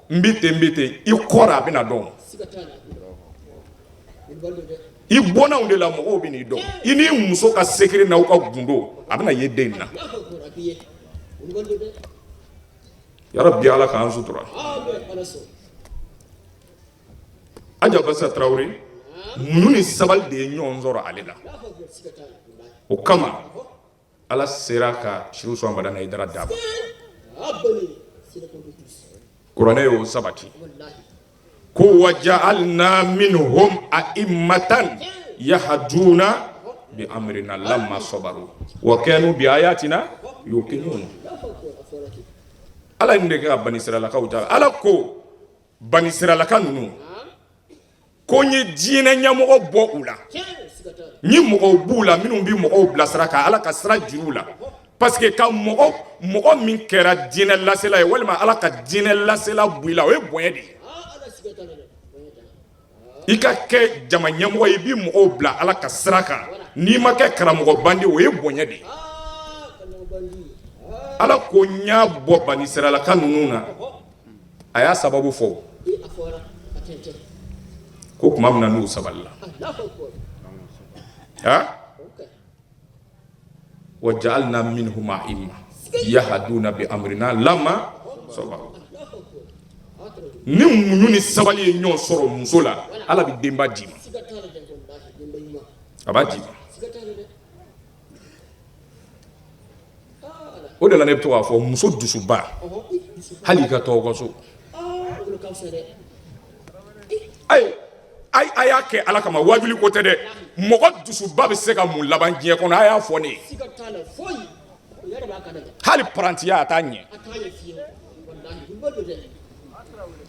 n bɛ ten, n bɛ ten, i kɔrɔ a bɛna dɔn. I bɔnnaw de la, mɔgɔw bɛ n'i dɔn. I n'i muso ka secret n'aw ka gundo, a bɛna ye den in na. Yarabi, Ala k'an sutura. Aja Basa Tarawele, muɲu ni sabali de ye ɲɔgɔn sɔrɔ ale la. O kama Ala sera ka Serifu Usumani Madani Hayidara d'a ma. Kuranɛ y'o sabati ko waja'alna minhum a'immatan yahduna bi amrina lamma sabaru wa kanu bi ayatina yuqinun. Ala ye nin de kɛ ka banisiralakaw jaabi. Ala ko banisiralaka ninnu ko n ye diinɛ ɲɛmɔgɔ bɔ u la, ni mɔgɔw b'u la minnu bɛ mɔgɔw bilasira ka Ala ka sira jira u la, parce que ka mɔgɔ mɔgɔ min kɛra diinɛ lasela ye walima Ala ka diinɛ lasela bɔ i la, o ye bonya de ye. I ka kɛ jama ɲɛmɔgɔ ye, i bɛ mɔgɔw bila Ala ka sira kan. N'i ma kɛ karamɔgɔ bandi, o ye bonya de ye. Ala ko n y'a bɔ banisiralaka ninnu na, a y'a sababu fɔ ko tuma min na n'u sabalila, ha wa ja'alna minhum a'imma yahduna bi amrina lamma sabaru. Ni muɲu ni sabali ye ɲɔgɔn sɔrɔ muso la, Ala bɛ denba d'i ma, a b'a d'i ma. O de la ne bɛ to k'a fɔ, muso dusuba, hali i ka to aw ka so, ayi, a y'a kɛ Ala kama, wajuli ko tɛ dɛ. Mɔgɔ dusuba bɛ se ka mun laban diɲɛ kɔnɔ? A y'a fɔ ne ye. Hali parantiya, a t'a ɲɛ.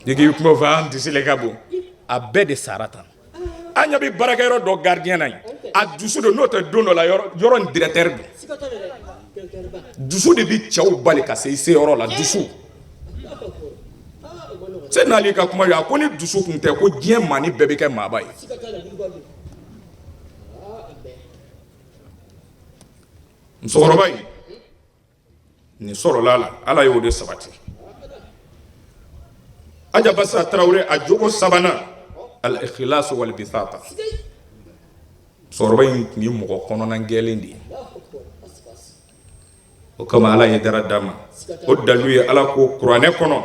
N'i k'i kuma fɔ, an dusu le ka bon, a bɛɛ de sara tan. An ɲɛ bɛ baarakɛyɔrɔ dɔ gardien na yen, a dusu don, n'o tɛ don dɔ la yɔrɔ in directeur don. Dusu de bɛ cɛw bali ka se i seyɔrɔ la, dusu. Se n'ale ka kuma ye, a ko ni dusu tun tɛ, ko diɲɛ maani bɛɛ bɛ kɛ maaba ye. Musokɔrɔba in nin sɔrɔla la, Ala y'o de sabati. Aja Basa Tarawele, a jogo sabanan, al-ikhlas wal bisata. Musokɔrɔba in tun ye mɔgɔ kɔnɔna gɛlɛn de ye, o kama Ala ye dara d'a ma. O dalu ye, Ala ko kuranɛ kɔnɔ,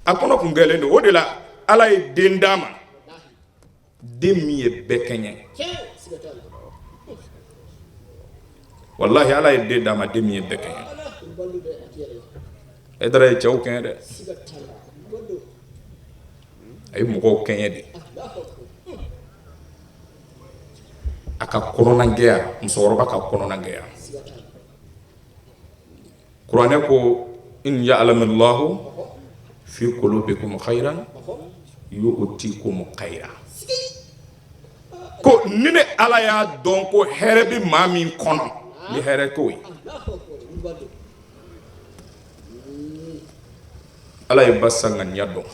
a kɔnɔ kun gɛlɛn don, o de la Ala ye den d'a ma, den min ye bɛɛ kɛɲɛ. Walahi, Ala ye den d'a ma, den min ye bɛɛ kɛɲɛ. Hayidara ye cɛw kɛɲɛ dɛ, a ye mɔgɔw kɛɲɛ de. A ka kɔnɔnagɛya, musokɔrɔba ka kɔnɔnagɛya, kuranɛ ko in ya'lamillahu fi qulubikum khayran yu'tikum khayra. Ko ni ne Ala y'a dɔn ko hɛrɛ bɛ maa min kɔnɔ, ni hɛrɛ t'o ye. Ala ye Basa ŋaniya dɔn,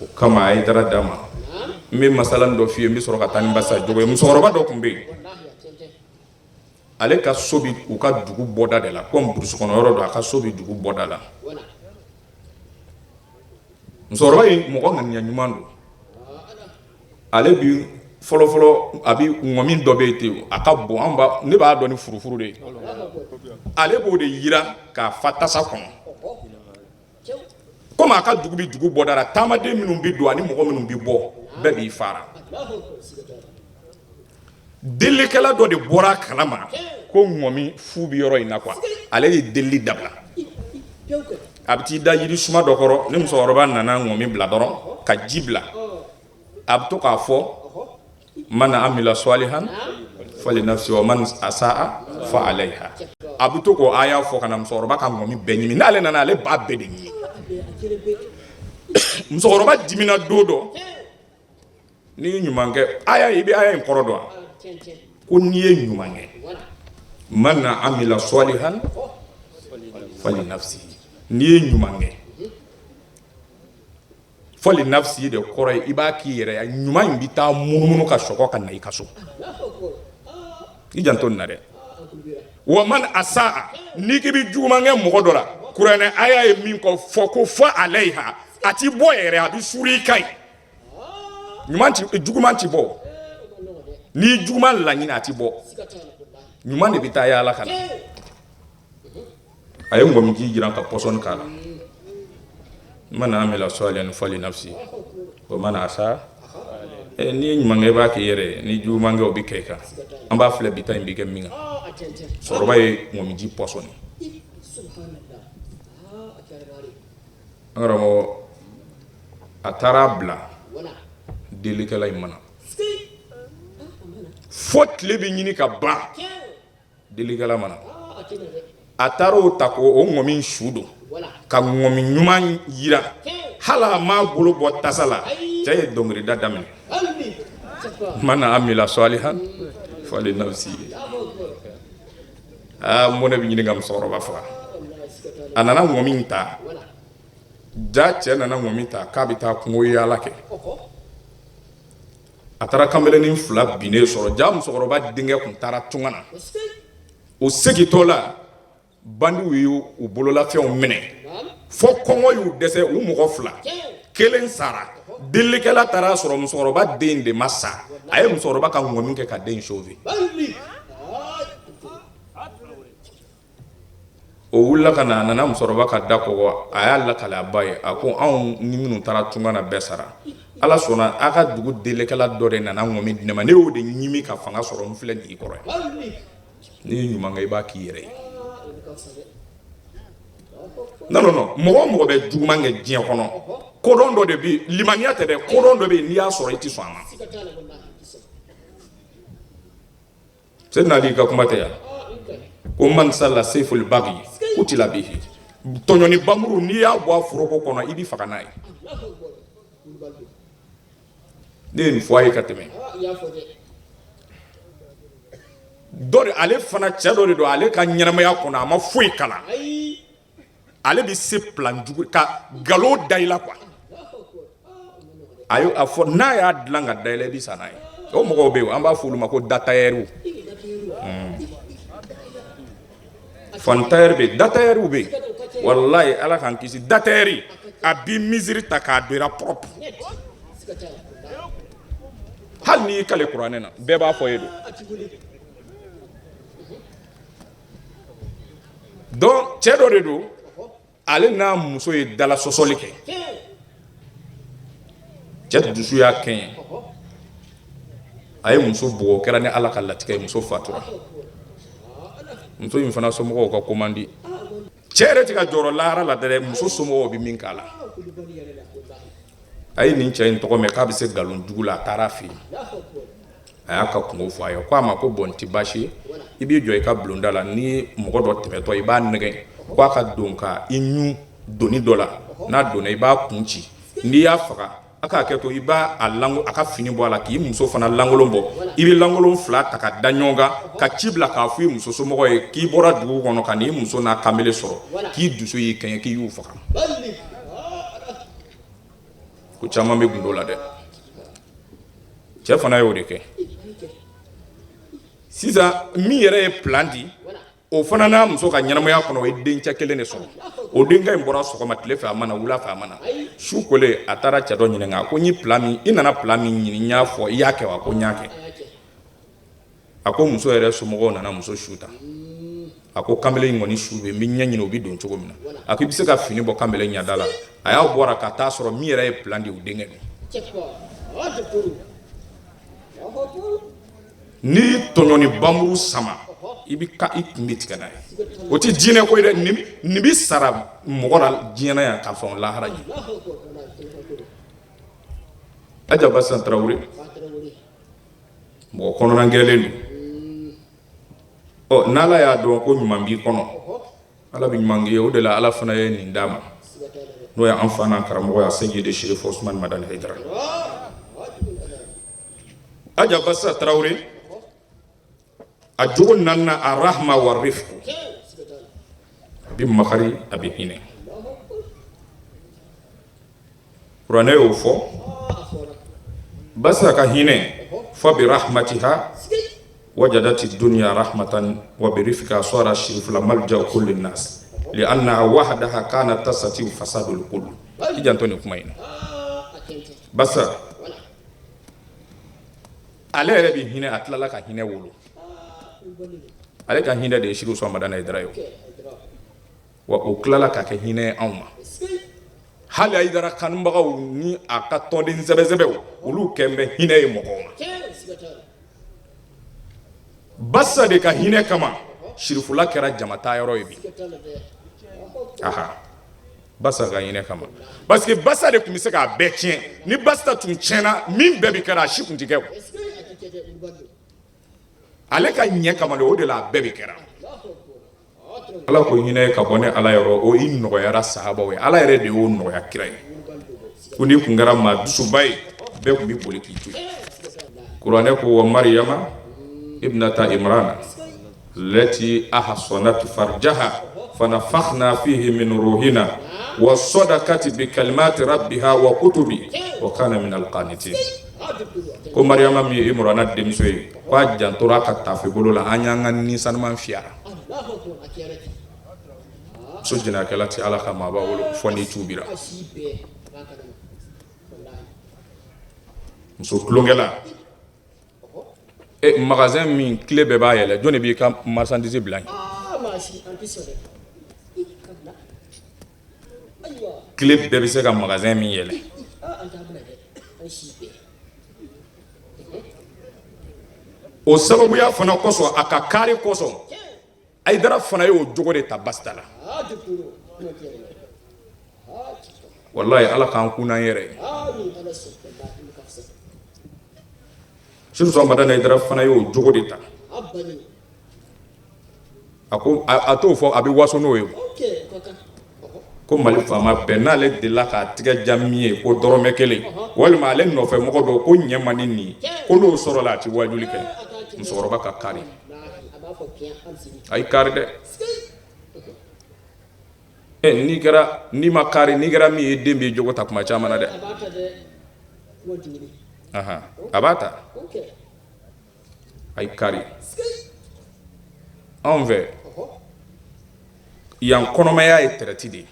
o kama a ye dara d'a ma. N bɛ masala dɔ f'i ye, n bɛ sɔrɔ ka taa ni Basa jogo ye. Musokɔrɔba dɔ tun bɛ yen, ale ka so bɛ u ka dugu bɔda de la, komi burusi kɔnɔ yɔrɔ don, a ka so bɛ dugu bɔda la. Musokɔrɔba in, mɔgɔ ŋaniya ɲuman don. Ale bi fɔlɔfɔlɔ, a bɛ ŋɔmi dɔ bɛ yen ten, a ka bon, an b'a, ne b'a dɔn ni furufuru de ye. Ale b'o de yira k'a fa tasa kɔnɔ. Komi a ka dugu bɛ dugu bɔda la, taamaden minnu bɛ don ani mɔgɔ minnu bɛ bɔ, bɛɛ b'i fara. Delikɛla dɔ de bɔra a kalama ko ŋɔmi fu bɛ yɔrɔ in na quoi. Ale ye delili dabila, a bɛ t'i da yiri suma dɔ kɔrɔ. Ni musokɔrɔba nana ŋɔmi bila dɔrɔn ka ji bila, a bɛ to k'a fɔ man amila salihan fali nafsi wa man asaa fa alayha. A bɛ to k'o aya fɔ ka na musokɔrɔba ka ŋɔmi bɛɛ ɲimi. N'ale nana, ale b'a bɛɛ de ɲimi. Musokɔrɔba dimina don dɔ. N'i ye ɲuman kɛ, aya, i bɛ aya in kɔrɔ dɔn wa? Ko n'i ye ɲuman kɛ, man amila salihan fali nafsi, n'i ye ɲuman kɛ, fali nafsi de kɔrɔ ye i b'a k'i yɛrɛ ye. Ɲuman in bɛ taa munumunu ka sɔgɔ ka na i ka so. I janto nin na dɛ. Wa man asaa, n'i k'i bɛ juguman kɛ mɔgɔ dɔ la, kuranɛ aya ye min kɔ fɔ ko fa alayha, a ti bɔ yɛrɛ, a bɛ suuru i kan yen. Ɲuman ti, juguman ti bɔ. N'i ye juguman laɲini, a ti bɔ, ɲuman de bɛ taa yaala ka na. A ye ŋɔmiji jiran ka pɔsɔni k'a la. Man amila salihan fali nafsi wa man asa. N'i ye ɲuman kɛ, i b'a k'i yɛrɛ ye. Ni juguman kɛ, o bɛ kɛ i kan. An b'a filɛ bi ta in bɛ kɛ min kan. Musokɔrɔba ye ŋɔmiji pɔsɔni. An karamɔgɔ, a taara a bila delikɛla in ma na fo tile bɛ ɲini ka ban, delikɛla ma na. A taara o ta ko o ŋɔmi su don ka ŋɔmi ɲuman yira. Hali a m'a bolo bɔ tasa la, cɛ ye dɔnkilida daminɛ: man amila salihan fali nafsi. Aa, mɔnɛ bɛ ɲini ka musokɔrɔba faga. A nana ŋɔmi ta ja, cɛ nana ŋɔmi ta k'a bɛ taa kungo yaala kɛ. A taara kamalenin fila binnen sɔrɔ. Ja musokɔrɔba denkɛ kun taara tunga na. O segintɔ la, bandiw y'u bololafɛnw minɛ fo kɔngɔ y'u dɛsɛ. U mɔgɔ fila, kelen sara. Delilikɛla taara sɔrɔ musokɔrɔba den de ma sa. A ye musokɔrɔba ka ŋɔmi kɛ ka den sauver. O wulila ka na, a nana musokɔrɔba ka da kɔgɔ. A y'a lakale a ba ye. A ko anw ni minnu taara tunga na, bɛɛ sara. Ala sɔnna, a ka dugu delikɛla dɔ de nana ŋɔmi di ne ma. Ne y'o de ɲimi ka fanga sɔrɔ. N filɛ nin y'i kɔrɔ ye. N'i ye ɲuman kɛ, i b'a k'i yɛrɛ ye. Non, non, non. Mɔgɔ o mɔgɔ bɛ juguman kɛ diɲɛ kɔnɔ, kodɔn dɔ de bɛ yen. Limaniya tɛ dɛ, kodɔn dɔ bɛ yen, n'i y'a sɔrɔ, i tɛ sɔn a ma. Seyidina Ali ka kuma tɛ yan ko man salla seyful bagi kutila bihi. Tɔɲɔni bamuru, n'i y'a bɔ a foroko kɔnɔ, i bɛ faga n'a ye. Ne ye nin fɔ a ye ka tɛmɛ. Dɔ de, ale fana cɛ dɔ de don. Ale ka ɲɛnamaya kɔnɔ, a ma foyi kalan. Ale bɛ se plan jugu ka nkalon da i la quoi. A ye a fɔ, n'a y'a dilan ka da i la, i bɛ sa n'a ye. O mɔgɔw bɛ yen, an b'a fɔ olu ma ko datayɛriw. Fantayɛri bɛ yen, datayɛriw bɛ yen. Walayi, Ala k'an kisi. Datayɛri, a bi misiri ta k'a don i la propre. Hali n'i y'i kale kuranɛ na, bɛɛ b'a fɔ e don. Donc cɛ dɔ de don, ale n'a muso ye dala sɔsɔli kɛ. Cɛ dusu y'a kɛɲɛ, a ye muso bugɔ. O kɛra ni Ala ka latigɛ ye, muso fatura. Muso in fana somɔgɔw ka ko man di. Cɛ yɛrɛ tɛ ka jɔrɔ lahara la dɛ, muso somɔgɔw bɛ min k'a la. A ye nin cɛ in tɔgɔ mɛn k'a bɛ se nkalon jugu la. A taara a fɛ yen, a y'a ka kunko fɔ a ye. Ko a ma ko bon, tɛ baasi ye, i b'i jɔ i ka bulonda la, ni mɔgɔ dɔ tɛmɛtɔ, i b'a nɛgɛn ko a ka don ka i ɲun doni dɔ la. N'a donna, i b'a kun ci. N'i y'a faga, a k'a kɛ to, i b'a a ka fini bɔ a la, k'i muso fana lankolon bɔ. I bɛ lankolon fila ta ka da ɲɔgɔn kan, ka ci bila k'a fɔ i muso somɔgɔ ye k'i bɔra dugu kɔnɔ ka n'i muso n'a kamalen sɔrɔ, k'i dusu y'i kɛɲɛ, k'i y'u faga. Ko caman bɛ gundo la dɛ. Cɛ fana y'o de kɛ. Sisan, min yɛrɛ ye plan di, o fana n'a muso ka ɲɛnamaya kɔnɔ, o ye dencɛ kelen de sɔrɔ. O denkɛ in bɔra sɔgɔma, tile fɛ a ma na, wula fɛ a ma na. Su kolen, a taara cɛ dɔ ɲininka ko n ye plan min, i nana plan min ɲini, n y'a fɔ, i y'a kɛ wa? Ko n y'a kɛ. A ko muso yɛrɛ somɔgɔw nana muso su ta. A ko kamalen in kɔni su bɛ, n bɛ ɲɛ ɲini o bɛ don cogo min na. A ko i bɛ se ka fini bɔ kamalen ɲɛda la. A y'a bɔra ka taa sɔrɔ min yɛrɛ ye plan di, o denkɛ don. N'i tɔɲɔni bamuru sama, i bɛ i kun bɛ tigɛ n'a ye. O tɛ diinɛ ko ye dɛ. Nin bɛ sara mɔgɔ la diɲɛ na yan ka sɔn lahara ɲɛ. Aja Basan Tarawele, mɔgɔ kɔnɔna gɛlɛn don. Ɔ, n'Ala y'a dɔn ko ɲuman b'i kɔnɔ, Ala bɛ ɲuman k'i ye. O de la Ala fana ye nin d'a ma, n'o ye an fa n'an karamɔgɔ ye, Seyidi Sherif Osman Madani Hayidara. Aja Basa Tarawele, a jogo nana a rahma wa rifku, a bɛ makari, a bɛ hinɛ. Kuranɛ y'o fɔ. Basa ka hinɛ, fa bi rahmatiha wajadati dunya rahmatan wa bi rifqa sara shirifula malja kulli nas li annaha wahdaha kana tasati fasadul kull. I janto nin kuma in na. Basa ale yɛrɛ bɛ hinɛ, a tilala ka hinɛ wolo. Ale ka hinɛ de ye Sirifu Usumani Madani Hayidara ye, wa o tilala ka kɛ hinɛ ye anw ma. Hali Hayidara kanubagaw ni a ka tɔnden sɛbɛsɛbɛw, olu kɛn bɛ hinɛ ye mɔgɔw ma. Basa de ka hinɛ kama, sirifula kɛra jama taa yɔrɔ ye bi. Aha, Basa ka hinɛ kama, parce que Basa de tun bɛ se k'a bɛɛ tiɲɛ. Ni Basa tun tiɲɛna, min bɛɛ bɛ kɛra, a si tun tɛ kɛ. Ale ka ɲɛ kama de, o de la a bɛɛ bɛ kɛra. Ala ko hinɛ ka bɔ ne Ala yɔrɔ, o i nɔgɔyara sahabaw ye. Ala yɛrɛ de y'o nɔgɔya kira ye, ko n'i kun kɛra maa dusuba ye, bɛɛ tun bɛ boli k'i to yen. Kuranɛ ko wa Mariyama ibnata Imrana lati ahsanat farjaha fanafakhna fihi min ruhina wa sadaqat bi kalimati rabbiha wa kutubi wa kana min alqanitin. Ko Mariyama min ye Imurana denmuso ye, ko a jantora ka tafe bolo la, an y'an ka ni sanuman fiyɛ a la. Muso jɛnɛyakɛla tɛ Ala ka maaba wolo fo n'i tuubira. Muso tulonkɛla, e magasin min clé bɛɛ b'a yɛlɛ, jɔn de b'i ka marchandise bila yen? Clé bɛɛ bɛ se ka magasin min yɛlɛ. O sababuya fana kosɔn, a ka kari kosɔn, Ayidara fana y'o jogo de ta Basita la. Walayi, Ala k'an kun n'an yɛrɛ ye. Sirifu Madani Ayidara fana y'o jogo de ta. A ko a t'o fɔ, a bɛ waso n'o ye ko Mali faama bɛɛ n'ale delila k'a tigɛ ja min ye ko dɔrɔmɛ kelen, walima ale nɔfɛ mɔgɔ dɔ ko ɲɛ man di nin ye, ko n'o sɔrɔla a tɛ wajuli kɛ. Musokɔrɔba ka kari, a y'i kari dɛ. Ɛ n'i kɛra, n'i ma kari, n'i kɛra min ye, den b'i jogo ta kuma caman na dɛ. A b'a ta. A y'i kari. Anw fɛ yan, kɔnɔmaya ye tɛrɛti de ye.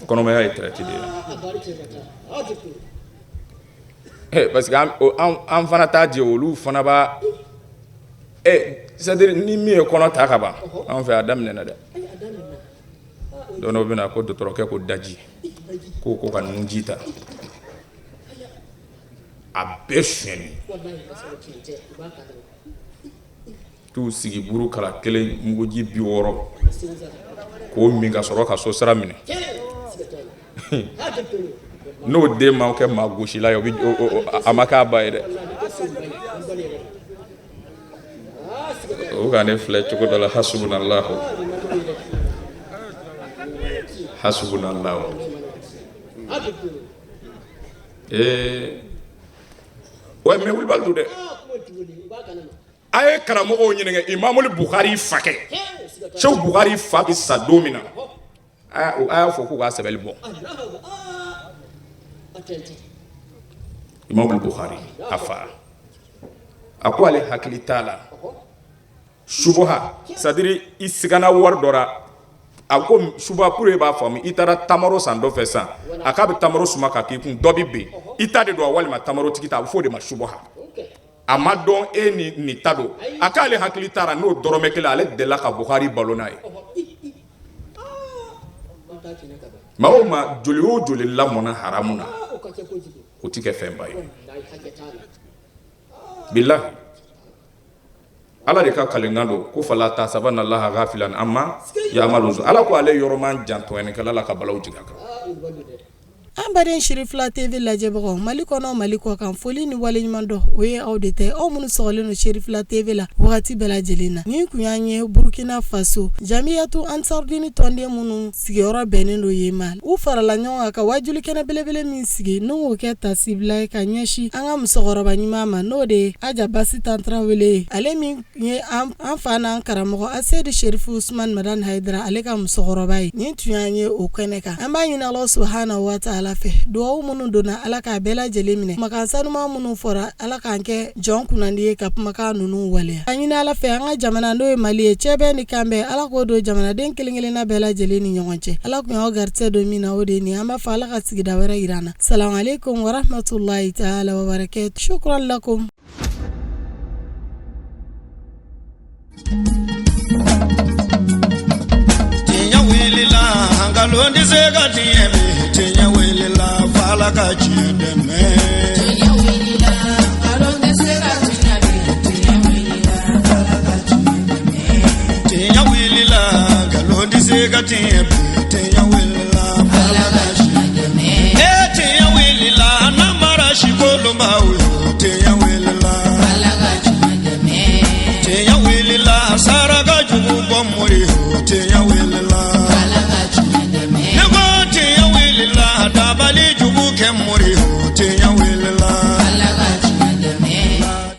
Kɔnɔmaya ye tɛrɛti de ye, parce que an fana t'a di, olu fana b'a c'est à dire ni min ye kɔnɔ ta ka ban, anw fɛ a daminɛna dɛ. Don dɔ bɛna ko dɔgɔtɔrɔkɛ ko daji ko ka nunji ta, a bɛɛ sonyɛni t'u sigi buru kala kelen muguji 60 k'o min ka sɔrɔ ka so sira minɛ. N'o den ma kɛ maa gosila ye, a ma k'a ba ye dɛ. O ka ne filɛ cogo dɔ la. Hasubunallahu, hasubunallahu. Ee wa, mais wulibali don dɛ. A ye karamɔgɔw ɲininka, Imamul Bukhari fakɛ, Seku Bukhari fa bɛ sa don min na, a y'a fɔ k'u k'a sɛbɛli bɔ. Imamul Bukhari a fa, a ko ale hakili t'a la subuha, c'est à dire i sigana wari dɔ la. A ko subuha, pour e b'a faamu, i taara tamaro san dɔ fɛ sisan, a k'a bɛ tamaro suma ka k'i kun, dɔ bɛ ben i ta de don walima tamaro tigi ta, a bɛ fɔ o de ma subuha. A ma dɔn e ni nin ta don. A k'ale hakili taara n'o dɔrɔmɛ kelen, ale delila ka Bukhari balo n'a ye. Maa o maa, joli o joli lamɔna haramu na, o ti kɛ fɛnba ye. Bilahi, Ala de ka kalenkan don ko fala tahsabanna Allaha ghafilan amma ya'malu. Ala ko ale yɔrɔ man jan tɔɲɔnikɛla la ka balaw jigin a kan. An baden Cherifla TV lajɛbagaw, Mali kɔnɔ, Mali kɔ kan, foli ni waleɲuman dɔn o ye aw de tɛ, aw minnu sɔgɔlen don Cherifla TV la wagati bɛɛ lajɛlen na. Nin kun y'an ye Burukina Faso Jamiyatu Ansarudini tɔnden minnu sigiyɔrɔ bɛnnen don yen ma, u farala ɲɔgɔn kan ka wajuli kɛnɛ belebele min sigi n'o kɛ tasibila ye ka ɲɛsin an ka musokɔrɔba ɲuman ma, n'o de ye Aja Basitan Tarawele ye, ale min ye an fa n'an karamɔgɔ Aseyidi Serifu Usumani Madani Hayidara, ale ka musokɔrɔba ye. Nin tun y'an ye o kɛnɛ kan. An b'a ɲini Alahu subahana wa taala fɛ, dugawu minnu donna, Ala k'a bɛɛ lajɛlen minɛ, kumakan sanuman minnu fɔra, Ala k'an kɛ jɔn kunnandi ye ka kumakan ninnu waleya. A ɲini Ala fɛ, an ka jamana n'o ye Mali ye, cɛbɛn ni kanbɛn, Ala k'o don jamanaden kelen-kelenna bɛɛ lajɛlen ni ɲɔgɔn cɛ. Ala kun y'aw garisɛgɛ don min na, o de ye nin. An b'a fɔ Ala ka sigida wɛrɛ yira an na. Salamu aleykum warahmatulahi taala wabarakatu. Shukran lakum. Tiɲɛ wulila, nkalon tɛ se ka tiɲɛ bi. Tiɲɛ wulila, f'Ala ka tiɲɛ dɛmɛ. Tiɲɛ wulila, nkalon tɛ se ka tiɲɛ bi. Tiɲɛ wulila, f'Ala ka tiɲɛ dɛmɛ. Tiɲɛ wulila, nkalon tɛ se ka tiɲɛ bi. Tiɲɛ wulila, f'Ala ka tiɲɛ dɛmɛ. Ee tiɲɛ wulila, namara si kolonbaw yo. Tiɲɛ wulila, Ala ka tiɲɛ dɛmɛ. Tiɲɛ wulila, saraka jugu bɔ mori yo. Tiɲɛ wulila, Ala ka tiɲɛ dɛmɛ. Ne ko tiɲɛ wulila, dabali jugu kɛ mori.